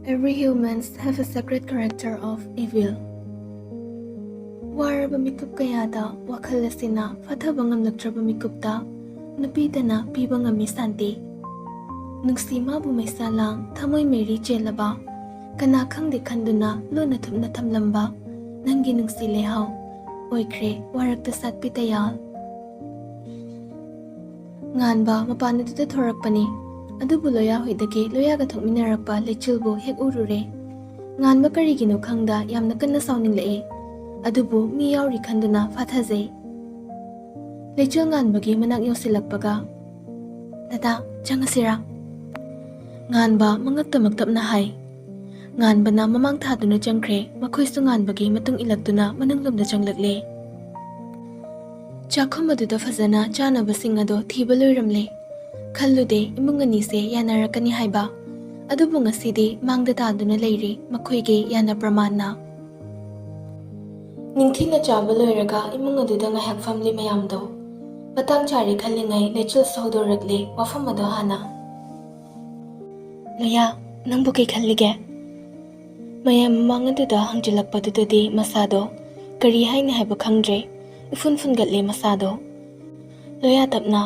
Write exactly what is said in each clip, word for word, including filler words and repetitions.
Every humans have a secret character of evil. ꯋꯥꯔꯕ ꯃꯤꯀꯨꯞ ꯀꯌꯥꯗ ꯋꯥꯈꯜ ꯑꯁꯤꯅ ꯐꯥꯊꯕ ꯉꯝꯂꯛꯇ꯭ꯔꯕ ꯃꯤꯀꯨꯞꯇ ꯅꯨꯄꯤꯇꯅ ꯄꯤꯕ ꯉꯝꯃꯤ ꯁꯥꯟꯇꯤ꯫ ꯅꯨꯡꯁꯤ ꯃꯥꯕꯨ ꯃꯩꯁꯥ ꯂꯥꯡ ꯊꯃꯣꯏ ꯃꯩꯔꯤ ꯆꯦꯜꯂꯕ, ꯀꯅꯥ ꯈꯪꯗꯦ ꯈꯟꯗꯨꯅ ꯂꯣꯟꯅ ꯊꯨꯞꯅ ꯊꯝꯂꯝꯕ ꯅꯪꯒꯤ ꯅꯨꯡꯁꯤ ꯂꯩꯍꯥꯎ ꯑꯣꯏꯈ꯭ꯔꯦ ꯋꯥꯔꯛꯇ ꯁꯥꯠꯄꯤ ꯇꯌꯥꯜ꯫ ꯉꯥꯟꯕ ꯃꯄꯥꯟ ꯑꯗꯨꯗ ꯊꯣꯔꯛꯄꯅꯤ꯫ ꯑꯗꯨꯕꯨ ꯂꯣꯌꯥ ꯍꯣꯏꯗꯒꯤ ꯂꯣꯌꯥꯒ ꯊꯣꯛꯃꯤꯟꯅꯔꯛꯄ ꯂꯩꯆꯤꯜꯕꯨ ꯍꯦꯛ ꯎꯔꯨꯔꯦ꯫ ꯉꯥꯟꯕ ꯀꯔꯤꯒꯤꯅꯣ ꯈꯪꯗ ꯌꯥꯝꯅ ꯀꯟꯅ ꯁꯥꯎꯅꯤꯡꯂꯛꯏ꯫ ꯑꯗꯨꯕꯨ ꯃꯤ ꯌꯥꯎꯔꯤ ꯈꯟꯗꯨꯅ ꯐꯥꯊꯖꯩ꯫ ꯂꯩꯆꯤꯜ ꯉꯥꯟꯕꯒꯤ ꯃꯅꯥꯛ ꯌꯧꯁꯤꯜꯂꯛꯄꯒ, "ꯗꯗꯥ, ꯆꯪꯉꯁꯤꯔꯥ?" ꯉꯥꯟꯕ ꯃꯉꯛꯇꯃꯛ ꯇꯞꯅ ꯍꯥꯏ꯫ ꯉꯥꯟꯕꯅ ꯃꯃꯥꯡ ꯊꯥꯗꯨꯅ ꯆꯪꯈ꯭ꯔꯦ꯫ ꯃꯈꯣꯏꯁꯨ ꯉꯥꯟꯕꯒꯤ ꯃꯇꯨꯡ ꯏꯜꯂꯛꯇꯨꯅ ꯃꯅꯨꯡꯂꯣꯝꯗ ꯆꯪꯂꯛꯂꯦ꯫ ꯆꯥꯛꯈꯨꯝ ꯑꯗꯨꯗ ꯐꯖꯅ ꯆꯥꯅꯕꯁꯤꯡ ꯑꯗꯣ ꯊꯤꯕ ꯂꯣꯏꯔꯝꯂꯦ꯫ ꯈꯜꯂꯨꯗꯦ ꯏꯃꯨꯡ ꯑꯅꯤꯁꯦ ꯌꯥꯅꯔꯛꯀꯅꯤ ꯍꯥꯏꯕ꯫ ꯑꯗꯨꯕꯨ ꯉꯁꯤꯗꯤ ꯃꯥꯡꯗ ꯇꯥꯗꯨꯅ ꯂꯩꯔꯤ ꯃꯈꯣꯏꯒꯤ ꯌꯥꯅ ꯄ꯭ꯔꯃꯥꯟꯅ꯫ ꯅꯤꯡꯊꯤꯅ ꯆꯥꯕ ꯂꯣꯏꯔꯒ ꯏꯃꯨꯡ ꯑꯗꯨꯗ ꯉꯥꯏꯍꯥꯛ ꯐꯝꯂꯤ ꯃꯌꯥꯝꯗꯣ꯫ ꯃꯇꯥꯡ ꯆꯥꯔꯦ ꯈꯜꯂꯤꯉꯩ ꯂꯩꯆꯤꯜꯁꯨ ꯍꯧꯗꯣꯔꯛꯂꯦ ꯋꯥꯐꯝ ꯑꯗꯣ ꯍꯥꯟꯅ꯫ "ꯂꯣꯌꯥ, ꯅꯪꯕꯨ ꯀꯩ ꯈꯜꯂꯤꯒꯦ?" ꯃꯌꯥꯝ ꯃꯃꯥꯡ ꯑꯗꯨꯗ ꯍꯪꯖꯤꯜꯂꯛꯄꯗꯨꯗꯗꯤ ꯃꯁꯥꯗꯣ ꯀꯔꯤ ꯍꯥꯏꯅꯤ ꯍꯥꯏꯕ ꯈꯪꯗ꯭ꯔꯦ꯫ ꯏꯐꯨꯟ ꯐꯨꯟꯒꯠꯂꯦ ꯃꯁꯥꯗꯣ꯫ ꯂꯣꯌꯥ ꯇꯞꯅ,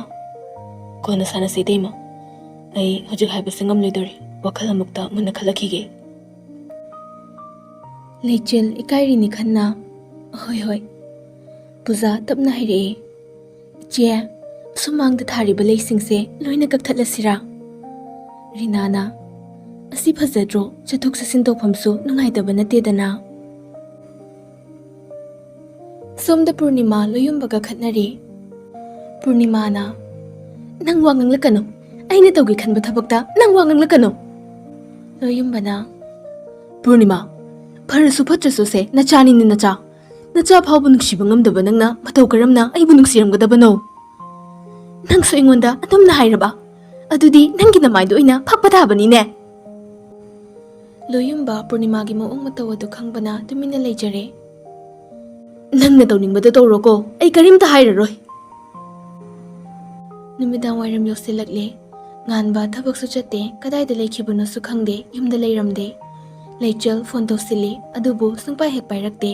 "ꯀꯣꯟꯅ ꯁꯥꯟꯅꯁꯤ ꯏꯇꯩꯃ꯫ ꯑꯩ ꯍꯧꯖꯤꯛ ꯍꯥꯏꯕꯁꯦ ꯉꯝꯂꯣꯏꯗꯧꯔꯤ꯫ ꯋꯥꯈꯜ ꯑꯃꯨꯛꯇ ꯃꯨꯟꯅ ꯈꯜꯂꯛꯈꯤꯒꯦ꯫" ꯂꯩꯆꯤꯜ ꯏꯀꯥꯏꯔꯤꯅꯤ ꯈꯟꯅ, "ꯍꯣꯏ, ꯍꯣꯏ꯫" ꯄꯨꯖꯥ ꯇꯞꯅ ꯍꯥꯏꯔꯛꯑꯦ, "ꯏꯆꯦ, ꯑꯁꯨꯃꯥꯡꯗ ꯊꯥꯔꯤꯕ ꯂꯩꯁꯤꯡꯁꯦ ꯂꯣꯏꯅ ꯀꯛꯊꯠꯂꯁꯤꯔꯥ?" ꯔꯤꯅꯥꯅ, "ꯑꯁꯤ ꯐꯖꯗ꯭ꯔꯣ? ꯆꯠꯊꯣꯛ ꯆꯠꯁꯤꯟ ꯇꯧꯐꯝꯁꯨ ꯅꯨꯡꯉꯥꯏꯇꯕ ꯅꯠꯇꯦꯗꯅ꯫" ꯁꯣꯝꯗ ꯄꯨꯔꯅꯤꯃꯥ ꯂꯣꯌꯨꯝꯕꯒ ꯈꯠꯅꯔꯤ꯫ ꯄꯨꯔꯅꯤꯃꯥꯅ, "ꯅꯪ ꯋꯥ ꯉꯥꯡꯂꯛꯀꯅꯨ꯫ ꯑꯩꯅ ꯇꯧꯒꯦ ꯈꯟꯕ ꯊꯕꯛꯇ ꯅꯪ ꯋꯥ ꯉꯥꯡꯂꯛꯀꯅꯨ꯫" ꯂꯣꯌꯨꯝꯕꯅ, "ꯄꯨꯔꯅꯤꯃꯥ, ꯐꯔꯁꯨ ꯐꯠꯇ꯭ꯔꯁꯨ ꯁꯦ ꯅꯆꯥꯅꯤꯅꯦ ꯅꯆꯥ꯫ ꯅꯆꯥ ꯐꯥꯎꯕ ꯅꯨꯡꯁꯤꯕ ꯉꯝꯗꯕ ꯅꯪꯅ ꯃꯇꯧ ꯀꯔꯝꯅ ꯑꯩꯕꯨ ꯅꯨꯡꯁꯤꯔꯝꯒꯗꯕꯅꯣ? ꯅꯪꯁꯨ ꯑꯩꯉꯣꯟꯗ ꯑꯗꯨꯝꯅ ꯍꯥꯏꯔꯕ? ꯑꯗꯨꯗꯤ ꯅꯪꯒꯤ ꯅꯃꯥꯏꯗꯣ ꯑꯣꯏꯅ ꯐꯛꯄ ꯊꯥꯕꯅꯤꯅꯦ꯫" ꯂꯣꯌꯨꯝꯕ ꯄꯨꯔꯅꯤꯃꯥꯒꯤ ꯃꯑꯣꯡ ꯃꯇꯧ ꯑꯗꯨ ꯈꯪꯕꯅ ꯇꯨꯃꯤꯟꯅ ꯂꯩꯖꯔꯦ꯫ "ꯅꯪꯅ ꯇꯧꯅꯤꯡꯕꯗꯣ ꯇꯧꯔꯣꯀꯣ, ꯑꯩ ꯀꯔꯤꯝꯇ ꯍꯥꯏꯔꯔꯣꯏ꯫" ꯅꯨꯃꯤꯗꯥꯡ ꯋꯥꯏꯔꯝ ꯌꯧꯁꯤꯜꯂꯛꯂꯦ꯫ ꯉꯥꯟꯕ ꯊꯕꯛꯁꯨ ꯆꯠꯇꯦ, ꯀꯗꯥꯏꯗ ꯂꯩꯈꯤꯕꯅꯣꯁꯨ ꯈꯪꯗꯦ, ꯌꯨꯝꯗ ꯂꯩꯔꯝꯗꯦ꯫ ꯂꯩꯆꯤꯜ ꯐꯣꯟ ꯇꯧꯁꯤꯜꯂꯤ, ꯑꯗꯨꯕꯨ ꯁꯨꯡꯄꯥꯏ ꯍꯦꯛ ꯄꯥꯏꯔꯛꯇꯦ꯫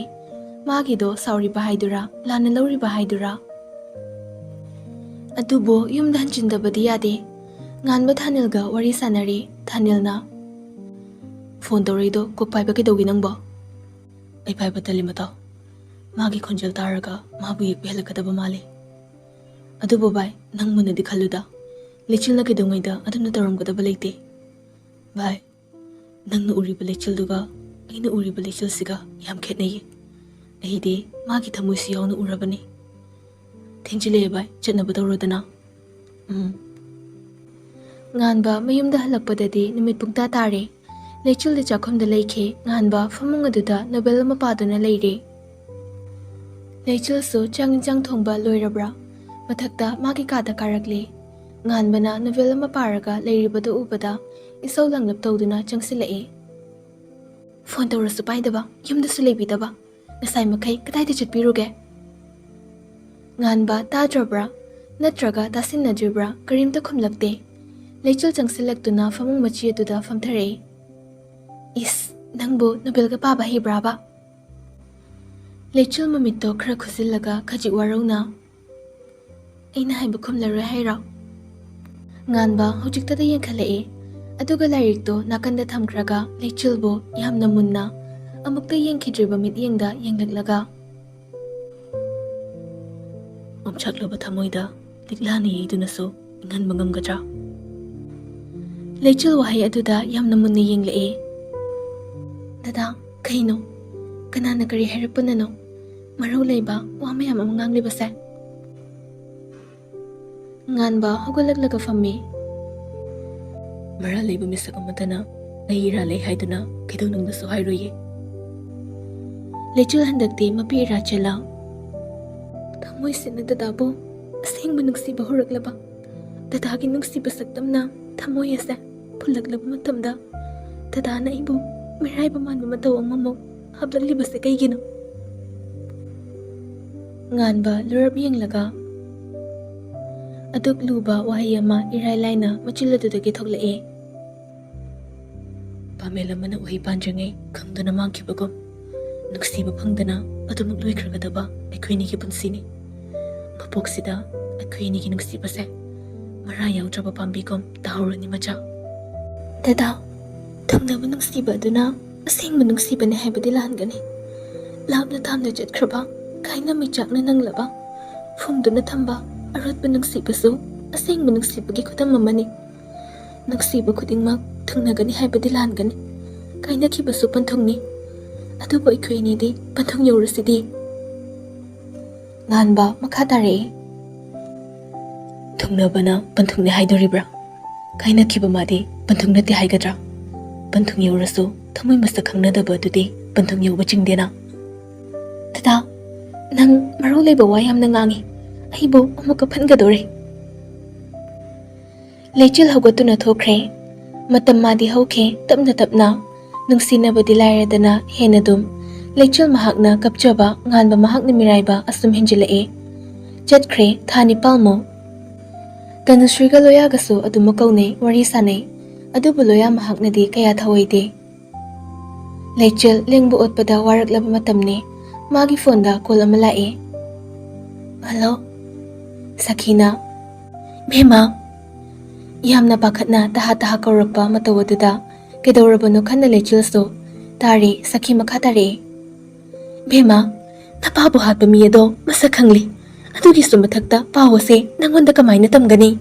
ꯃꯥꯒꯤꯗꯣ ꯁꯥꯎꯔꯤꯕ ꯍꯥꯏꯗꯨꯔꯥ, ꯂꯥꯟꯅ ꯂꯧꯔꯤꯕ ꯍꯥꯏꯗꯨꯔꯥ? ꯑꯗꯨꯕꯨ ꯌꯨꯝꯗ ꯍꯟꯖꯤꯟꯗꯕꯗꯤ ꯌꯥꯗꯦ꯫ ꯉꯥꯟꯕ ꯊꯥꯅꯤꯜꯒ ꯋꯥꯔꯤ ꯁꯥꯟꯅꯔꯤ꯫ ꯊꯥꯅꯤꯜꯅ, "ꯐꯣꯟ ꯇꯧꯔꯛꯏꯗꯣ ꯀꯣꯛ ꯄꯥꯏꯕ ꯀꯩꯗꯧꯒꯦ ꯅꯪꯕꯣ?" "ꯑꯩ ꯄꯥꯏꯕ ꯇꯜꯂꯤ ꯃꯇꯥꯎ꯫ ꯃꯥꯒꯤ ꯈꯣꯟꯖꯦꯜ ꯇꯥꯔꯒ ꯃꯥꯕꯨ ꯌꯦꯛꯄ ꯍꯦꯜꯂꯛꯀꯗꯕ ꯃꯥꯜꯂꯤ꯫ ꯑꯗꯨꯕꯨ ꯚꯥꯏ, ꯅꯪ ꯃꯨꯟꯅꯗꯤ ꯈꯜꯂꯨꯗ꯫ ꯂꯩꯆꯤꯜꯅ ꯀꯩꯗꯧꯉꯩꯗ ꯑꯗꯨꯝꯅ ꯇꯧꯔꯝꯒꯗꯕ ꯂꯩꯇꯦ꯫ ꯚꯥꯏ, ꯅꯪꯅ ꯎꯔꯤꯕ ꯂꯩꯆꯤꯜꯗꯨꯒ ꯑꯩꯅ ꯎꯔꯤꯕ ꯂꯩꯆꯤꯜꯁꯤꯒ ꯌꯥꯝ ꯈꯦꯠꯅꯩꯌꯦ꯫ ꯑꯩꯗꯤ ꯃꯥꯒꯤ ꯊꯃꯣꯏꯁꯤ ꯌꯥꯎꯅ ꯎꯔꯕꯅꯤ꯫ ꯊꯦꯡꯖꯤꯜꯂꯛꯑꯦ ꯚꯥꯏ, ꯆꯠꯅꯕ ꯇꯧꯔꯣꯗꯅ꯫" ꯎꯝ꯫ ꯉꯥꯟꯕ ꯃꯌꯨꯝꯗ ꯍꯜꯂꯛꯄꯗꯗꯤ ꯅꯨꯃꯤꯠ ꯄꯨꯡꯇꯥ ꯇꯥꯔꯦ꯫ ꯂꯩꯆꯤꯜꯗꯤ ꯆꯥꯛꯈꯨꯝꯗ ꯂꯩꯈꯤ꯫ ꯉꯥꯟꯕ ꯐꯃꯨꯡ ꯑꯗꯨꯗ ꯅꯣꯕꯦꯜ ꯑꯃ ꯄꯥꯗꯨꯅ ꯂꯩꯔꯦ꯫ ꯂꯩꯆꯤꯜꯁꯨ ꯆꯥꯛ ꯏꯟꯁꯥꯡ ꯊꯣꯡꯕ ꯂꯣꯏꯔꯕ꯭ꯔꯥ? ꯃꯊꯛꯇ ꯃꯥꯒꯤ ꯀꯥꯗ ꯀꯥꯔꯛꯂꯦ꯫ ꯉꯥꯟꯕꯅ ꯅꯣꯕꯦꯜ ꯑꯃ ꯄꯥꯔꯒ ꯂꯩꯔꯤꯕꯗꯨ ꯎꯕꯗ ꯏꯁꯧ ꯂꯥꯡꯂꯞ ꯇꯧꯗꯨꯅ ꯆꯪꯁꯤꯜꯂꯛꯑꯦ꯫ "ꯐꯣꯟ ꯇꯧꯔꯁꯨ ꯄꯥꯏꯗꯕ, ꯌꯨꯝꯗꯁꯨ ꯂꯩꯕꯤꯗꯕ, ꯉꯁꯥꯏ ꯃꯈꯩ ꯀꯗꯥꯏꯗ ꯆꯠꯄꯤꯔꯨꯒꯦ?" ꯉꯥꯟꯕ ꯇꯥꯗ꯭ꯔꯕ꯭ꯔꯥ? ꯅꯠꯇ꯭ꯔꯒ ꯇꯥꯁꯤꯟꯅꯗ꯭ꯔꯤꯕ꯭ꯔꯥ? ꯀꯔꯤꯝꯇ ꯈꯨꯝꯂꯛꯇꯦ꯫ ꯂꯩꯆꯤꯜ ꯆꯪꯁꯤꯜꯂꯛꯇꯨꯅ ꯐꯃꯨꯡ ꯃꯆꯤ ꯑꯗꯨꯗ ꯐꯝꯊꯔꯛꯏ꯫ "ꯏꯁ, ꯅꯪꯕꯨ ꯅꯣꯕꯦꯜꯒ ꯄꯥꯕ ꯍꯩꯕ꯭ꯔꯥꯕ?" ꯂꯩꯆꯤꯜ ꯃꯃꯤꯠꯇꯣ ꯈꯔ ꯈꯨꯖꯤꯜꯂꯒ ꯈꯖꯤꯛ ꯋꯥꯔꯧꯅ, "ꯑꯩꯅ ꯍꯥꯏꯕ ꯈꯨꯝꯂꯔꯣꯏ ꯍꯥꯏꯔꯣ?" ꯉꯥꯟꯕ ꯍꯧꯖꯤꯛꯇꯗ ꯌꯦꯡꯈꯠꯂꯛꯏ꯫ ꯑꯗꯨꯒ ꯂꯥꯏꯔꯤꯛꯇꯣ ꯅꯥꯀꯟꯗ ꯊꯝꯈ꯭ꯔꯒ ꯂꯩꯆꯤꯜꯕꯨ ꯌꯥꯝꯅ ꯃꯨꯟꯅ, ꯑꯃꯨꯛꯇ ꯌꯦꯡꯈꯤꯗ꯭ꯔꯤꯕ ꯃꯤꯠꯌꯦꯡꯗ ꯌꯦꯡꯂꯛꯂꯒ, ꯑꯣꯝꯆꯥꯛꯂꯕ ꯊꯃꯣꯏꯗ ꯂꯤꯛꯂꯥꯅ ꯌꯩꯗꯨꯅꯁꯨ ꯏꯪꯍꯟꯕ ꯉꯝꯒꯗ꯭ꯔꯥ? ꯂꯩꯆꯤꯜ ꯋꯥꯍꯩ ꯑꯗꯨꯗ ꯌꯥꯝꯅ ꯃꯨꯟꯅ ꯌꯦꯡꯂꯛꯏ꯫ "ꯗꯗꯥ, ꯀꯩꯅꯣ? ꯀꯅꯥꯅ ꯀꯔꯤ ꯍꯥꯏꯔꯛꯄꯅꯅꯣ? ꯃꯔꯧ ꯂꯩꯕ ꯋꯥ ꯃꯌꯥꯝ ꯑꯃ ꯉꯥꯡꯂꯤꯕꯁꯦ?" ꯉꯥꯟꯕ ꯍꯧꯒꯠꯂꯛꯂꯒ ꯐꯝꯃꯤ꯫ "ꯃꯔꯥꯜ ꯂꯩꯕ ꯃꯤꯁꯛ ꯑꯃꯠꯇꯅ ꯑꯩ ꯏꯔꯥꯜ ꯂꯩ ꯍꯥꯏꯗꯨꯅ ꯀꯩꯗꯧꯅꯨꯡꯗꯁꯨ ꯍꯥꯏꯔꯣꯏꯌꯦ꯫" ꯂꯩꯆꯤꯜ ꯍꯟꯗꯛꯇꯤ ꯃꯄꯤ ꯏꯔꯥ ꯆꯦꯜꯂ, ꯊꯃꯣꯏꯁꯤꯅ ꯗꯗꯥꯕꯨ ꯑꯁꯦꯡꯕ ꯅꯨꯡꯁꯤꯕ ꯍꯧꯔꯛꯂꯕ, ꯗꯗꯥꯒꯤ ꯅꯨꯡꯁꯤꯕ ꯁꯛꯇꯝꯅ ꯊꯃꯣꯏ ꯑꯁꯦ ꯐꯨꯜꯂꯛꯂꯕ ꯃꯇꯝꯗ, ꯗꯗꯥꯅ ꯑꯩꯕꯨ ꯃꯤꯔꯥꯏꯕ ꯃꯥꯟꯕ ꯃꯇꯧ ꯑꯃꯃꯨꯛ ꯍꯥꯞꯂꯛꯂꯤꯕꯁꯦ ꯀꯩꯒꯤꯅꯣ? ꯉꯥꯟꯕ ꯂꯨꯔꯞ ꯌꯦꯡꯂꯒ, ꯑꯗꯨꯛ ꯂꯨꯕ ꯋꯥꯍꯩ ꯑꯃ ꯏꯔꯥꯏ ꯂꯥꯏꯅ ꯃꯆꯤꯜ ꯑꯗꯨꯗꯒꯤ ꯊꯣꯛꯂꯛꯏ꯫ ꯄꯥꯃꯦꯜ ꯑꯃꯅ ꯎꯍꯩ ꯄꯥꯟꯗ꯭ꯔꯤꯉꯩ ꯈꯪꯗꯨꯅ ꯃꯥꯡꯈꯤꯕꯒꯨꯝ, ꯅꯨꯡꯁꯤꯕ ꯐꯪꯗꯅ ꯑꯗꯨꯃꯛ ꯂꯣꯏꯈ꯭ꯔꯒꯗꯕ ꯑꯩꯈꯣꯏꯅꯤꯒꯤ ꯄꯨꯟꯁꯤꯅꯤ꯫ ꯃꯄꯣꯛꯁꯤꯗ ꯑꯩꯈꯣꯏ ꯑꯅꯤꯒꯤ ꯅꯨꯡꯁꯤꯕꯁꯦ ꯃꯔꯥ ꯌꯥꯎꯗ꯭ꯔꯕ ꯄꯥꯝꯕꯤꯒꯨꯝ ꯇꯥꯍꯧꯔꯅꯤ, ꯃꯆꯥ꯫ ꯗꯗꯥ, ꯊꯨꯡꯅꯕ ꯅꯨꯡꯁꯤꯕ ꯑꯗꯨꯅ ꯑꯁꯦꯡꯕ ꯅꯨꯡꯁꯤꯕꯅꯤ ꯍꯥꯏꯕꯗꯤ ꯂꯥꯟꯒꯅꯤ꯫ ꯂꯥꯞꯅ ꯊꯥꯝꯅ ꯆꯠꯈ꯭ꯔꯕ ꯀꯥꯏꯅ ꯃꯩꯆꯥꯛꯅ ꯅꯪꯂꯕ, ꯐꯨꯝꯗꯨꯅ ꯊꯝꯕ ꯑꯔꯣꯠꯄ ꯅꯨꯡꯁꯤꯕꯁꯨ ꯑꯁꯦꯡꯕ ꯅꯨꯡꯁꯤꯕꯒꯤ ꯈꯨꯗꯝ ꯑꯃꯅꯤ꯫ ꯅꯨꯡꯁꯤꯕ ꯈꯨꯗꯤꯡꯃꯛ ꯊꯨꯡꯅꯒꯅꯤ ꯍꯥꯏꯕꯗꯤ ꯂꯥꯟꯒꯅꯤ꯫ ꯀꯥꯏꯅꯈꯤꯕꯁꯨ ꯄꯟꯊꯨꯡꯅꯤ꯫ ꯑꯗꯨꯕꯨ ꯑꯩꯈꯣꯏ ꯑꯅꯤꯗꯤ ꯄꯟꯊꯨꯡ ꯌꯧꯔꯁꯤꯗꯤ꯫ ꯉꯥꯟꯕ ꯃꯈꯥ ꯇꯥꯔꯛꯏ꯫ ꯊꯨꯡꯅꯕꯅ ꯄꯟꯊꯨꯡꯅꯤ ꯍꯥꯏꯗꯣꯔꯤꯕ꯭ꯔꯥ? ꯀꯥꯏꯅꯈꯤꯕ ꯃꯥꯗꯤ ꯄꯟꯊꯨꯡ ꯅꯠꯇꯦ ꯍꯥꯏꯒꯗ꯭ꯔꯥ? ꯄꯟꯊꯨꯡ ꯌꯧꯔꯁꯨ ꯊꯃꯣꯏ ꯃꯁꯛ ꯈꯪꯅꯗꯕ ꯑꯗꯨꯗꯤ ꯄꯟꯊꯨꯡ ꯌꯧꯕ ꯆꯤꯡꯗꯦꯅ꯫ ꯗꯗꯥ, ꯅꯪ ꯃꯔꯧ ꯂꯩꯕ ꯋꯥ ꯌꯥꯝꯅ ꯉꯥꯡꯉꯤ꯫ ꯑꯩꯕꯨ ꯑꯃꯨꯛꯀ ꯐꯟꯒꯗꯧꯔꯦ꯫ ꯂꯩꯆꯤꯜ ꯍꯧꯒꯠꯇꯨꯅ ꯊꯣꯛꯈ꯭ꯔꯦ꯫ ꯃꯇꯝ ꯃꯥꯗꯤ ꯍꯧꯈꯤ, ꯇꯞꯅ ꯇꯞꯅ꯫ ꯅꯨꯡꯁꯤꯅꯕꯗꯤ ꯂꯥꯏꯔꯗꯅ ꯍꯦꯟꯅ ꯑꯗꯨꯝ꯫ ꯂꯩꯆꯤꯜ ꯃꯍꯥꯛꯅ ꯀꯞꯆꯕ, ꯉꯥꯟꯕ ꯃꯍꯥꯛꯅ ꯃꯤꯔꯥꯏꯕ ꯑꯁꯨꯝ ꯍꯦꯟꯖꯤꯜꯂꯛꯏ꯫ ꯆꯠꯈ꯭ꯔꯦ ꯊꯥ ꯅꯤꯄꯥꯜꯃꯨꯛ꯫ ꯇꯅꯨꯁ꯭ꯔꯤꯒ ꯂꯣꯌꯥꯒꯁꯨ ꯑꯗꯨꯃꯛ ꯀꯧꯅꯩ, ꯋꯥꯔꯤ ꯁꯥꯅꯩ꯫ ꯑꯗꯨꯕꯨ ꯂꯣꯌꯥ ꯃꯍꯥꯛꯅꯗꯤ ꯀꯌꯥ ꯊꯧꯑꯣꯏꯗꯦ꯫ ꯂꯩꯆꯤꯜ ꯂꯦꯡꯕ ꯑꯣꯠꯄꯗ ꯋꯥꯔꯛꯂꯕ ꯃꯇꯝꯅꯤ꯫ ꯃꯥꯒꯤ ꯐꯣꯟꯗ ꯀꯣꯜ ꯑꯃ ꯂꯥꯛꯏ꯫ ꯍꯜꯂꯣ, ꯁꯈꯤꯅ꯫ ꯚꯦꯃꯥ꯫ ꯌꯥꯝꯅ ꯄꯥꯈꯠꯅ ꯇꯍꯥ ꯇꯍꯥ ꯀꯧꯔꯛꯄ ꯃꯇꯧ ꯑꯗꯨꯗ ꯀꯩꯗꯧꯔꯕꯅꯣ ꯈꯟꯅ ꯂꯩꯆꯤꯜꯁꯨ ꯇꯥꯔꯤ꯫ ꯁꯈꯤ ꯃꯈꯥ ꯇꯥꯔꯛꯏ꯫ ꯚꯦꯃꯥ, ꯅꯄꯥꯕꯨ ꯍꯥꯠꯄ ꯃꯤ ꯑꯗꯣ ꯃꯁꯛ ꯈꯪꯂꯤ꯫ ꯑꯗꯨꯒꯤꯁꯨ ꯃꯊꯛꯇ ꯄꯥꯎ ꯑꯁꯦ ꯅꯪꯉꯣꯟꯗ ꯀꯃꯥꯏꯅ ꯇꯝꯒꯅꯤ?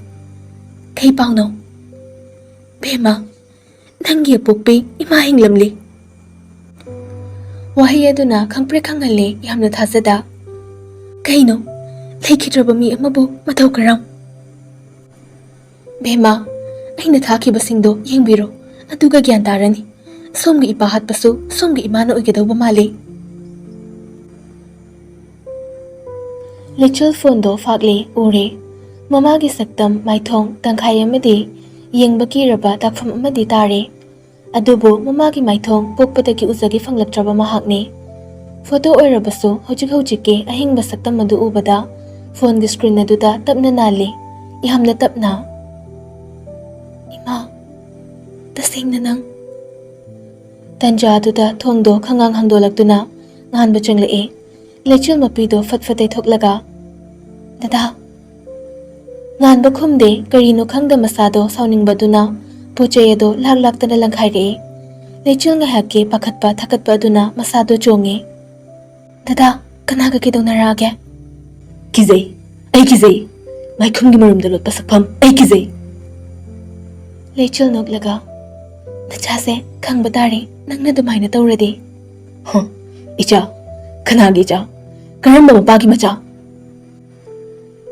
ꯀꯩ ꯄꯥꯎꯅꯣ? ꯚꯦꯃꯥ, ꯅꯪꯒꯤ ꯑꯄꯣꯛꯄꯤ ꯏꯃꯥ ꯍꯤꯡꯂꯝꯂꯤ꯫ ꯋꯥꯍꯩ ꯑꯗꯨꯅ ꯈꯪꯄ꯭ꯔꯦꯛ ꯈꯪꯍꯜꯂꯦ, ꯌꯥꯝꯅ ꯊꯥꯖꯗ꯫ ꯀꯩꯅꯣ? ꯂꯩꯈꯤꯗ꯭ꯔꯕ ꯃꯤ ꯑꯃꯕꯨ ꯃꯇꯧ ꯀꯔꯝ? ꯚꯦꯃꯥ, ꯑꯩꯅ ꯊꯥꯈꯤꯕꯁꯤꯡꯗꯣ ꯌꯦꯡꯕꯤꯔꯣ, ꯑꯗꯨꯒ ꯒ꯭ꯌꯥꯟ ꯇꯥꯔꯅꯤ꯫ ꯁꯣꯝꯒꯤ ꯏꯄꯥ ꯍꯥꯠꯄꯁꯨ ꯁꯣꯝꯒꯤ ꯏꯃꯥꯅ ꯑꯣꯏꯒꯗꯧꯕ ꯃꯥꯜꯂꯤ꯫ ꯂꯩꯆꯤꯜ ꯐꯣꯟꯗꯣ ꯐꯥꯛꯂꯦ, ꯎꯔꯦ꯫ ꯃꯃꯥꯒꯤ ꯁꯛꯇꯝ, ꯃꯥꯏꯊꯣꯡ ꯇꯪꯈꯥꯏ ꯑꯃꯗꯤ ꯌꯦꯡꯕ ꯀꯤꯔꯕ ꯇꯥꯛꯐꯝ ꯑꯃꯗꯤ ꯇꯥꯔꯦ꯫ ꯑꯗꯨꯕꯨ ꯃꯃꯥꯒꯤ ꯃꯥꯏꯊꯣꯡ ꯄꯣꯛꯄꯗꯒꯤ ꯎꯖꯒꯦ ꯐꯪꯂꯛꯇ꯭ꯔꯕ ꯃꯍꯥꯛꯅꯤ꯫ ꯐꯣꯇꯣ ꯑꯣꯏꯔꯕꯁꯨ ꯍꯧꯖꯤꯛ ꯍꯧꯖꯤꯛꯀꯤ ꯑꯍꯤꯡꯕ ꯁꯛꯇꯝ ꯑꯗꯨ ꯎꯕꯗ ꯐꯣꯟꯒꯤ ꯁ꯭ꯀ꯭ꯔꯤꯟ ꯑꯗꯨꯗ ꯇꯞꯅ ꯅꯥꯜꯂꯤ꯫ ꯌꯥꯝꯅ ꯇꯞꯅ, "ꯏꯃꯥ, ꯇꯁꯦꯡꯅ ꯅꯪ?" ꯇꯟꯖꯥꯗꯨꯗ ꯊꯣꯡꯗꯣ ꯈꯪꯉꯥꯡ ꯍꯥꯡꯗꯣꯛꯂꯛꯇꯨꯅ ꯉꯥꯟꯕ ꯆꯪꯂꯛꯏ꯫ ꯂꯩꯆꯤꯜ ꯃꯄꯤꯗꯣ ꯐꯠ ꯐꯠ ꯇꯩꯊꯣꯛꯂꯒ, "ꯗꯗꯥ!" ꯉꯥꯟꯕ ꯈꯨꯝꯗꯦ꯫ ꯀꯔꯤꯅꯣ ꯈꯪꯗ ꯃꯁꯥꯗꯣ ꯁꯥꯎꯅꯤꯡꯕꯗꯨꯅ ꯄꯣꯠ ꯆꯩ ꯑꯗꯣ ꯂꯥꯛ ꯂꯥꯛꯇꯅ ꯂꯪꯈꯥꯏꯔꯛꯏ꯫ ꯂꯩꯆꯤꯜ ꯉꯥꯏꯍꯥꯛꯀꯤ ꯄꯥꯈꯠꯄ ꯊꯥꯀꯠꯄ ꯑꯗꯨꯅ ꯃꯁꯥꯗꯣ ꯆꯣꯡꯉꯦ꯫ "ꯗꯗꯥ, ꯀꯅꯥꯒ ꯀꯩꯗꯧꯅꯔꯛꯑꯒꯦ?" "ꯀꯤꯖꯩ, ꯑꯩ ꯀꯤꯖꯩ꯫ ꯃꯥꯏꯈꯨꯝꯒꯤ ꯃꯔꯨꯝꯗ ꯂꯣꯠꯄ ꯁꯛꯐꯝ ꯑꯩ ꯀꯤꯖꯩ꯫" ꯂꯩꯆꯤꯜ ꯅꯣꯛꯂꯒ, "ꯅꯆꯥꯁꯦ ꯈꯪꯕ ꯇꯥꯔꯦ, ꯅꯪꯅ ꯑꯗꯨꯃꯥꯏꯅ ꯇꯧꯔꯗꯤ꯫" "ꯍ, ꯏꯆꯥ? ꯀꯅꯥꯒꯤ ꯏꯆꯥ? ꯀꯔꯝꯕ ꯃꯄꯥꯒꯤ ꯃꯆꯥ?"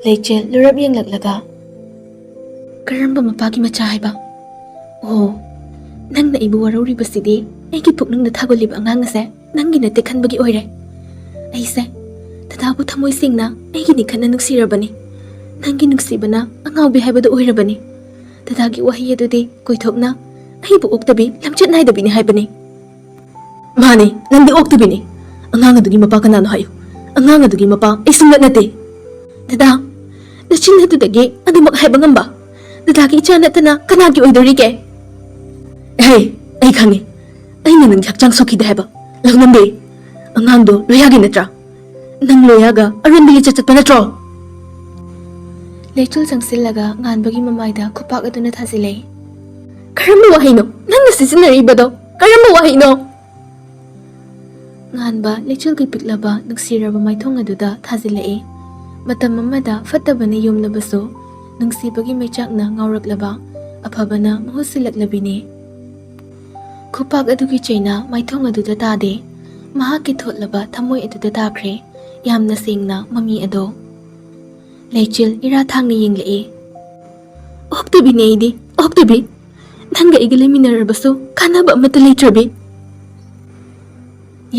ꯂꯩꯆꯤꯜ ꯂꯨꯔꯞ ꯌꯦꯡꯂꯛꯂꯒ, "ꯀꯔꯝꯕ ꯃꯄꯥꯒꯤ ꯃꯆꯥ ꯍꯥꯏꯕ? ꯑꯣ, ꯅꯪꯅ ꯑꯩꯕꯨ ꯋꯥꯔꯧꯔꯤꯕꯁꯤꯗꯤ ꯑꯩꯒꯤ ꯄꯨꯛꯅꯤꯡꯗ ꯊꯥꯒꯠꯂꯤꯕ ꯑꯉꯥꯡ ꯑꯁꯦ ꯅꯪꯒꯤ ꯅꯠꯇꯦ ꯈꯟꯕꯒꯤ ꯑꯣꯏꯔꯦ꯫ ꯑꯩꯁꯦ ꯗꯗꯥꯕꯨ ꯊꯃꯣꯏ ꯁꯦꯡꯅ ꯑꯩꯒꯤꯅꯤ ꯈꯟꯅ ꯅꯨꯡꯁꯤꯔꯕꯅꯤ꯫ ꯅꯪꯒꯤ ꯅꯨꯡꯁꯤꯕꯅ ꯑꯉꯥꯎꯕꯤ ꯍꯥꯏꯕꯗꯨ ꯑꯣꯏꯔꯕꯅꯤ꯫ ꯗꯗꯥꯒꯤ ꯋꯥꯍꯩ ꯑꯗꯨꯗꯤ ꯀꯣꯏꯊꯣꯛꯅ ꯑꯩꯕꯨ ꯑꯣꯛꯇꯕꯤ, ꯂꯝꯆꯠ ꯅꯥꯏꯗꯕꯤꯅꯤ ꯍꯥꯏꯕꯅꯤ꯫" "ꯃꯥꯅꯤ, ꯅꯪꯗꯤ ꯑꯣꯛꯇꯕꯤꯅꯤ꯫ ꯑꯉꯥꯡ ꯑꯗꯨꯒꯤ ꯃꯄꯥ ꯀꯅꯥꯅꯣ ꯍꯥꯏꯌꯨ? ꯑꯉꯥꯡ ꯑꯗꯨꯒꯤ ꯃꯄꯥ ꯑꯩ ꯁꯨꯡꯅꯠ ꯅꯠꯇꯦ꯫" "ꯗꯗꯥ, ꯅꯆꯤꯟ ꯑꯗꯨꯗꯒꯤ ꯑꯗꯨꯃꯛ ꯍꯥꯏꯕ ꯉꯝꯕ? ꯗꯗꯥꯒꯤ ꯏꯆꯥ ꯅꯠꯇꯅ ꯀꯅꯥꯒꯤ ꯑꯣꯏꯗꯣꯔꯤꯒꯦ?" "ꯍꯦ, ꯑꯩ ꯈꯪꯉꯦ꯫ ꯑꯩꯅ ꯅꯪꯒꯤ ꯍꯛꯆꯥꯡ ꯁꯣꯛꯈꯤꯗꯦ ꯍꯥꯏꯕ꯫ ꯂꯧꯅꯝꯕꯤ, ꯑꯉꯥꯡꯗꯣ ꯂꯣꯌꯥꯒꯤ ꯅꯠꯇ꯭ꯔꯥ? ꯅꯪ ꯂꯣꯌꯥꯒ ꯑꯔꯣꯟꯕ ꯂꯤꯆꯠ ꯆꯠꯄ ꯅꯠꯇ꯭ꯔꯣ?" ꯂꯩꯆꯤꯜ ꯆꯪꯁꯤꯜꯂꯒ ꯉꯥꯟꯕꯒꯤ ꯃꯃꯥꯏꯗ ꯈꯨꯄꯥꯛ ꯑꯗꯨꯅ ꯊꯥꯖꯤꯜꯂꯦ꯫ "ꯀꯔꯝꯕ ꯋꯥꯍꯩꯅꯣ ꯅꯪꯅ ꯁꯤꯖꯤꯟꯅꯔꯤꯕꯗꯣ? ꯀꯔꯝꯕ ꯋꯥꯍꯩꯅꯣ?" ꯉꯥꯟꯕ ꯂꯩꯆꯤꯜꯒꯤ ꯄꯤꯛꯂꯕ ꯅꯨꯡꯁꯤꯔꯕ ꯃꯥꯏꯊꯣꯡ ꯑꯗꯨꯗ ꯊꯥꯖꯤꯜꯂꯛꯏ꯫ ꯃꯇꯝ ꯑꯃꯗ ꯐꯠꯇꯕꯅ ꯌꯣꯝꯂꯕꯁꯨ, ꯅꯨꯡꯁꯤꯕꯒꯤ ꯃꯩꯆꯥꯛꯅ ꯉꯥꯎꯔꯛꯂꯕ ꯑꯐꯕꯅ ꯃꯍꯨꯠ ꯁꯤꯜꯂꯛꯂꯕꯤꯅꯤ꯫ ꯈꯨꯄꯥꯛ ꯑꯗꯨꯒꯤ ꯆꯩꯅꯥ ꯃꯥꯏꯊꯣꯡ ꯑꯗꯨꯗ ꯇꯥꯗꯦ, ꯃꯍꯥꯛꯀꯤ ꯊꯣꯠꯂꯕ ꯊꯃꯣꯏ ꯑꯗꯨꯗ ꯇꯥꯈ꯭ꯔꯦ, ꯌꯥꯝꯅ ꯁꯦꯡꯅ ꯃꯃꯤ ꯑꯗꯣ꯫ ꯂꯩꯆꯤꯜ ꯏꯔꯥ ꯊꯥꯡꯅ ꯌꯦꯡꯂꯛꯏ꯫ "ꯑꯣꯛꯇꯕꯤꯅꯦ ꯑꯩꯗꯤ, ꯑꯣꯛꯇꯕꯤ꯫ ꯅꯪꯒ ꯑꯩꯒ ꯂꯩꯃꯤꯟꯅꯔꯕꯁꯨ ꯀꯥꯟꯅꯕ ꯑꯃꯠꯇ ꯂꯩꯇ꯭ꯔꯕꯤ꯫"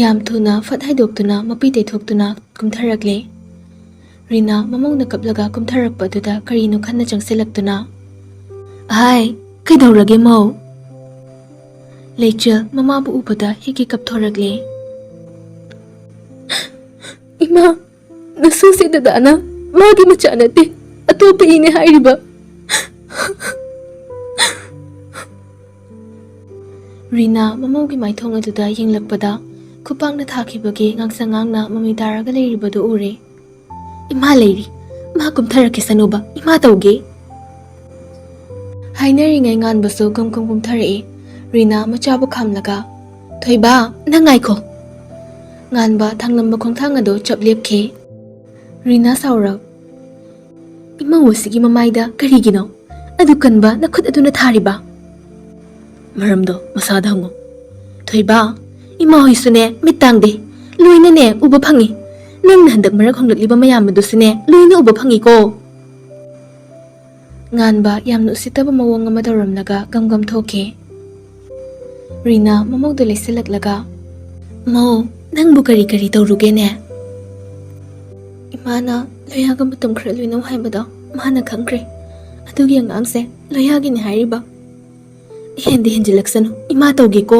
ꯌꯥꯝ ꯊꯨꯅ ꯐꯠ ꯍꯥꯏꯗꯣꯛꯇꯨꯅ ꯃꯄꯤ ꯇꯩꯊꯣꯛꯇꯨꯅ ꯀꯨꯝꯊꯔꯛꯂꯦ꯫ ꯔꯤꯅꯥ ꯃꯃꯧꯅ ꯀꯞꯂꯒ ꯀꯨꯝꯊꯔꯛꯄ ꯑꯗꯨꯗ ꯀꯔꯤꯅꯣ ꯈꯟꯅ ꯆꯪꯁꯤꯜꯂꯛꯇꯨꯅ, "ꯑꯍꯥꯏ, ꯀꯩꯗꯧꯔꯒꯦ ꯃꯧ?" ꯂꯩꯆꯤꯜ ꯃꯃꯥꯕꯨ ꯎꯕꯗ ꯍꯤꯛ ꯍꯤꯛ ꯀꯞꯊꯣꯔꯛꯂꯦ꯫ "ꯏꯃꯥ, ꯅꯁꯨꯁꯦ ꯗꯗꯥꯅ ꯃꯥꯒꯤ ꯃꯆꯥ ꯅꯠꯇꯦ, ꯑꯇꯣꯞꯄ ꯏꯅꯦ ꯍꯥꯏꯔꯤꯕ? ꯔꯤꯅꯥ ꯃꯃꯧꯒꯤ ꯃꯥꯏꯊꯣꯡ ꯑꯗꯨꯗ ꯌꯦꯡꯂꯛꯄꯗ ꯈꯨꯄꯥꯛꯅ ꯊꯥꯈꯤꯕꯒꯤ ꯉꯥꯡꯁꯪ ꯉꯥꯡꯅ ꯃꯃꯤ ꯇꯥꯔꯒ ꯂꯩꯔꯤꯕꯗꯨ ꯎꯔꯦ꯫ "ꯏꯃꯥ ꯂꯩꯔꯤ, ꯃꯥ ꯀꯨꯝꯊꯔꯛꯈꯤꯁꯅꯨꯕ, ꯏꯃꯥ ꯇꯧꯒꯦ!" ꯍꯥꯏꯅꯔꯤꯉꯩ ꯉꯥꯟꯕꯁꯨ ꯒꯝ ꯒꯝ ꯀꯨꯝꯊꯔꯛꯏ꯫ ꯔꯤꯅꯥ ꯃꯆꯥꯕꯨ ꯈꯥꯝꯂꯒ, "ꯊꯣꯏꯕ, ꯅꯪ ꯉꯥꯏꯈꯣ!" ꯉꯥꯟꯕ ꯊꯥꯡꯂꯝꯕ ꯈꯣꯡꯊꯥꯡ ꯑꯗꯨ ꯆꯞ ꯂꯦꯞꯈꯤ꯫ ꯔꯤꯅꯥ ꯁꯥꯎꯔꯞ, "ꯏꯃꯧ ꯑꯁꯤꯒꯤ ꯃꯃꯥꯏꯗ ꯀꯔꯤꯒꯤꯅꯣ ꯑꯗꯨ ꯀꯟꯕ ꯅꯈꯨꯠ ꯑꯗꯨꯅ ꯊꯥꯔꯤꯕ?" "ꯃꯔꯝꯗꯣ ꯃꯁꯥꯗ ꯍꯪꯉꯨ꯫ ꯊꯣꯏꯕ, ꯏꯃꯥ ꯍꯣꯏꯁꯨꯅꯦ ꯃꯤꯠ ꯇꯥꯡꯗꯦ, ꯂꯣꯏꯅꯅꯦ ꯎꯕ ꯐꯪꯉꯤ꯫ ꯅꯪꯅ ꯍꯟꯗꯛ ꯃꯔꯛ ꯍꯣꯡꯂꯛꯂꯤꯕ ꯃꯌꯥꯝ ꯑꯗꯨꯁꯨꯅꯦ ꯂꯣꯏꯅ ꯎꯕ ꯐꯪꯉꯤꯀꯣ!" ꯉꯥꯟꯕ ꯌꯥꯝꯅ ꯎꯁꯤꯠꯇꯕ ꯃꯑꯣꯡ ꯑꯃ ꯇꯧꯔꯝꯂꯒ ꯒꯝ ꯒꯝ ꯊꯣꯛꯈꯤ꯫ ꯔꯤꯅꯥ ꯃꯃꯧꯗ ꯂꯩꯁꯤꯜꯂꯛꯂꯒ, "ꯃꯧ, ꯅꯪꯕꯨ ꯀꯔꯤ ꯀꯔꯤ ꯇꯧꯔꯨꯒꯦꯅꯦ?" "ꯏꯃꯥꯅ ꯂꯣꯌꯥꯒ ꯃꯇꯝ ꯈꯔ ꯂꯣꯏꯅꯧ ꯍꯥꯏꯕꯗꯣ ꯃꯥꯅ ꯈꯪꯈ꯭ꯔꯦ꯫ ꯑꯗꯨꯒꯤ ꯑꯉꯥꯡꯁꯦ ꯂꯣꯌꯥꯒꯤꯅꯦ ꯍꯥꯏꯔꯤꯕ꯫ ꯍꯦꯟꯗꯤ ꯍꯦꯟꯖꯤꯜꯂꯛꯁꯅꯨ, ꯏꯃꯥ ꯇꯧꯒꯦꯀꯣ!"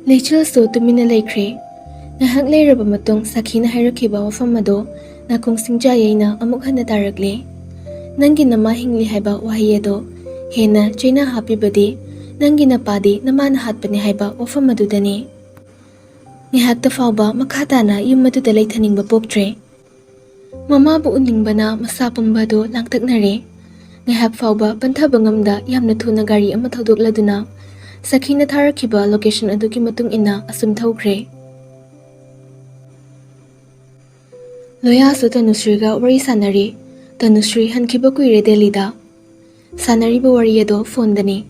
ꯂꯩꯆꯤꯜꯁꯨ ꯇꯨꯃꯤꯟꯅ ꯂꯩꯈ꯭ꯔꯦ꯫ ꯉꯥꯏꯍꯥꯛ ꯂꯩꯔꯕ ꯃꯇꯨꯡ ꯁꯥꯈꯤꯅ ꯍꯥꯏꯔꯛꯈꯤꯕ ꯋꯥꯐꯝ ꯑꯗꯣ ꯅꯥꯀꯣꯡ ꯁꯤꯡꯖꯥ ꯌꯩꯅ ꯑꯃꯨꯛ ꯍꯟꯅ ꯇꯥꯔꯛꯂꯦ꯫ "ꯅꯪꯒꯤ ꯅꯃꯥ ꯍꯤꯡꯂꯤ" ꯍꯥꯏꯕ ꯋꯥꯍꯩ ꯑꯗꯣ ꯍꯦꯟꯅ ꯆꯩꯅꯥ ꯍꯥꯞꯄꯤꯕꯗꯤ "ꯅꯪꯒꯤ ꯅꯄꯥꯗꯤ ꯅꯃꯥꯅ ꯍꯥꯠꯄꯅꯤ" ꯍꯥꯏꯕ ꯋꯥꯐꯝ ꯑꯗꯨꯗꯅꯤ꯫ ꯉꯥꯏꯍꯥꯛꯇ ꯐꯥꯎꯕ ꯃꯈꯥ ꯇꯥꯅ ꯌꯨꯝ ꯑꯗꯨꯗ ꯂꯩꯊꯅꯤꯡꯕ ꯄꯣꯛꯇ꯭ꯔꯦ꯫ ꯃꯃꯥꯕꯨ ꯎꯅꯤꯡꯕꯅ ꯃꯁꯥ ꯄꯨꯝꯕ ꯑꯗꯨ ꯂꯥꯡꯇꯛꯅꯔꯦ꯫ ꯉꯥꯏꯍꯥꯛ ꯐꯥꯎꯕ ꯄꯟꯊꯕ ꯉꯝꯗ ꯌꯥꯝꯅ ꯊꯨꯅ ꯒꯥꯔꯤ ꯑꯃ ꯊꯧꯗꯣꯛꯂꯗꯨꯅ ꯁꯈꯤꯅ ꯊꯥꯔꯛꯈꯤꯕ ꯂꯣꯀꯦꯁꯟ ꯑꯗꯨꯒꯤ ꯃꯇꯨꯡ ꯏꯟꯅ ꯑꯁꯨꯝ ꯊꯧꯈ꯭ꯔꯦ꯫ ꯂꯣꯌꯥꯁꯨ ꯇꯅꯨꯁ꯭ꯔꯤꯒ ꯋꯥꯔꯤ ꯁꯥꯟꯅꯔꯤ꯫ ꯇꯅꯨꯁ꯭ꯔꯤ ꯍꯟꯈꯤꯕ ꯀꯨꯏꯔꯦ ꯗꯦꯜꯂꯤꯗ꯫ ꯁꯥꯟꯅꯔꯤꯕ ꯋꯥꯔꯤ ꯑꯗꯣ ꯐꯣꯟꯗꯅꯤ꯫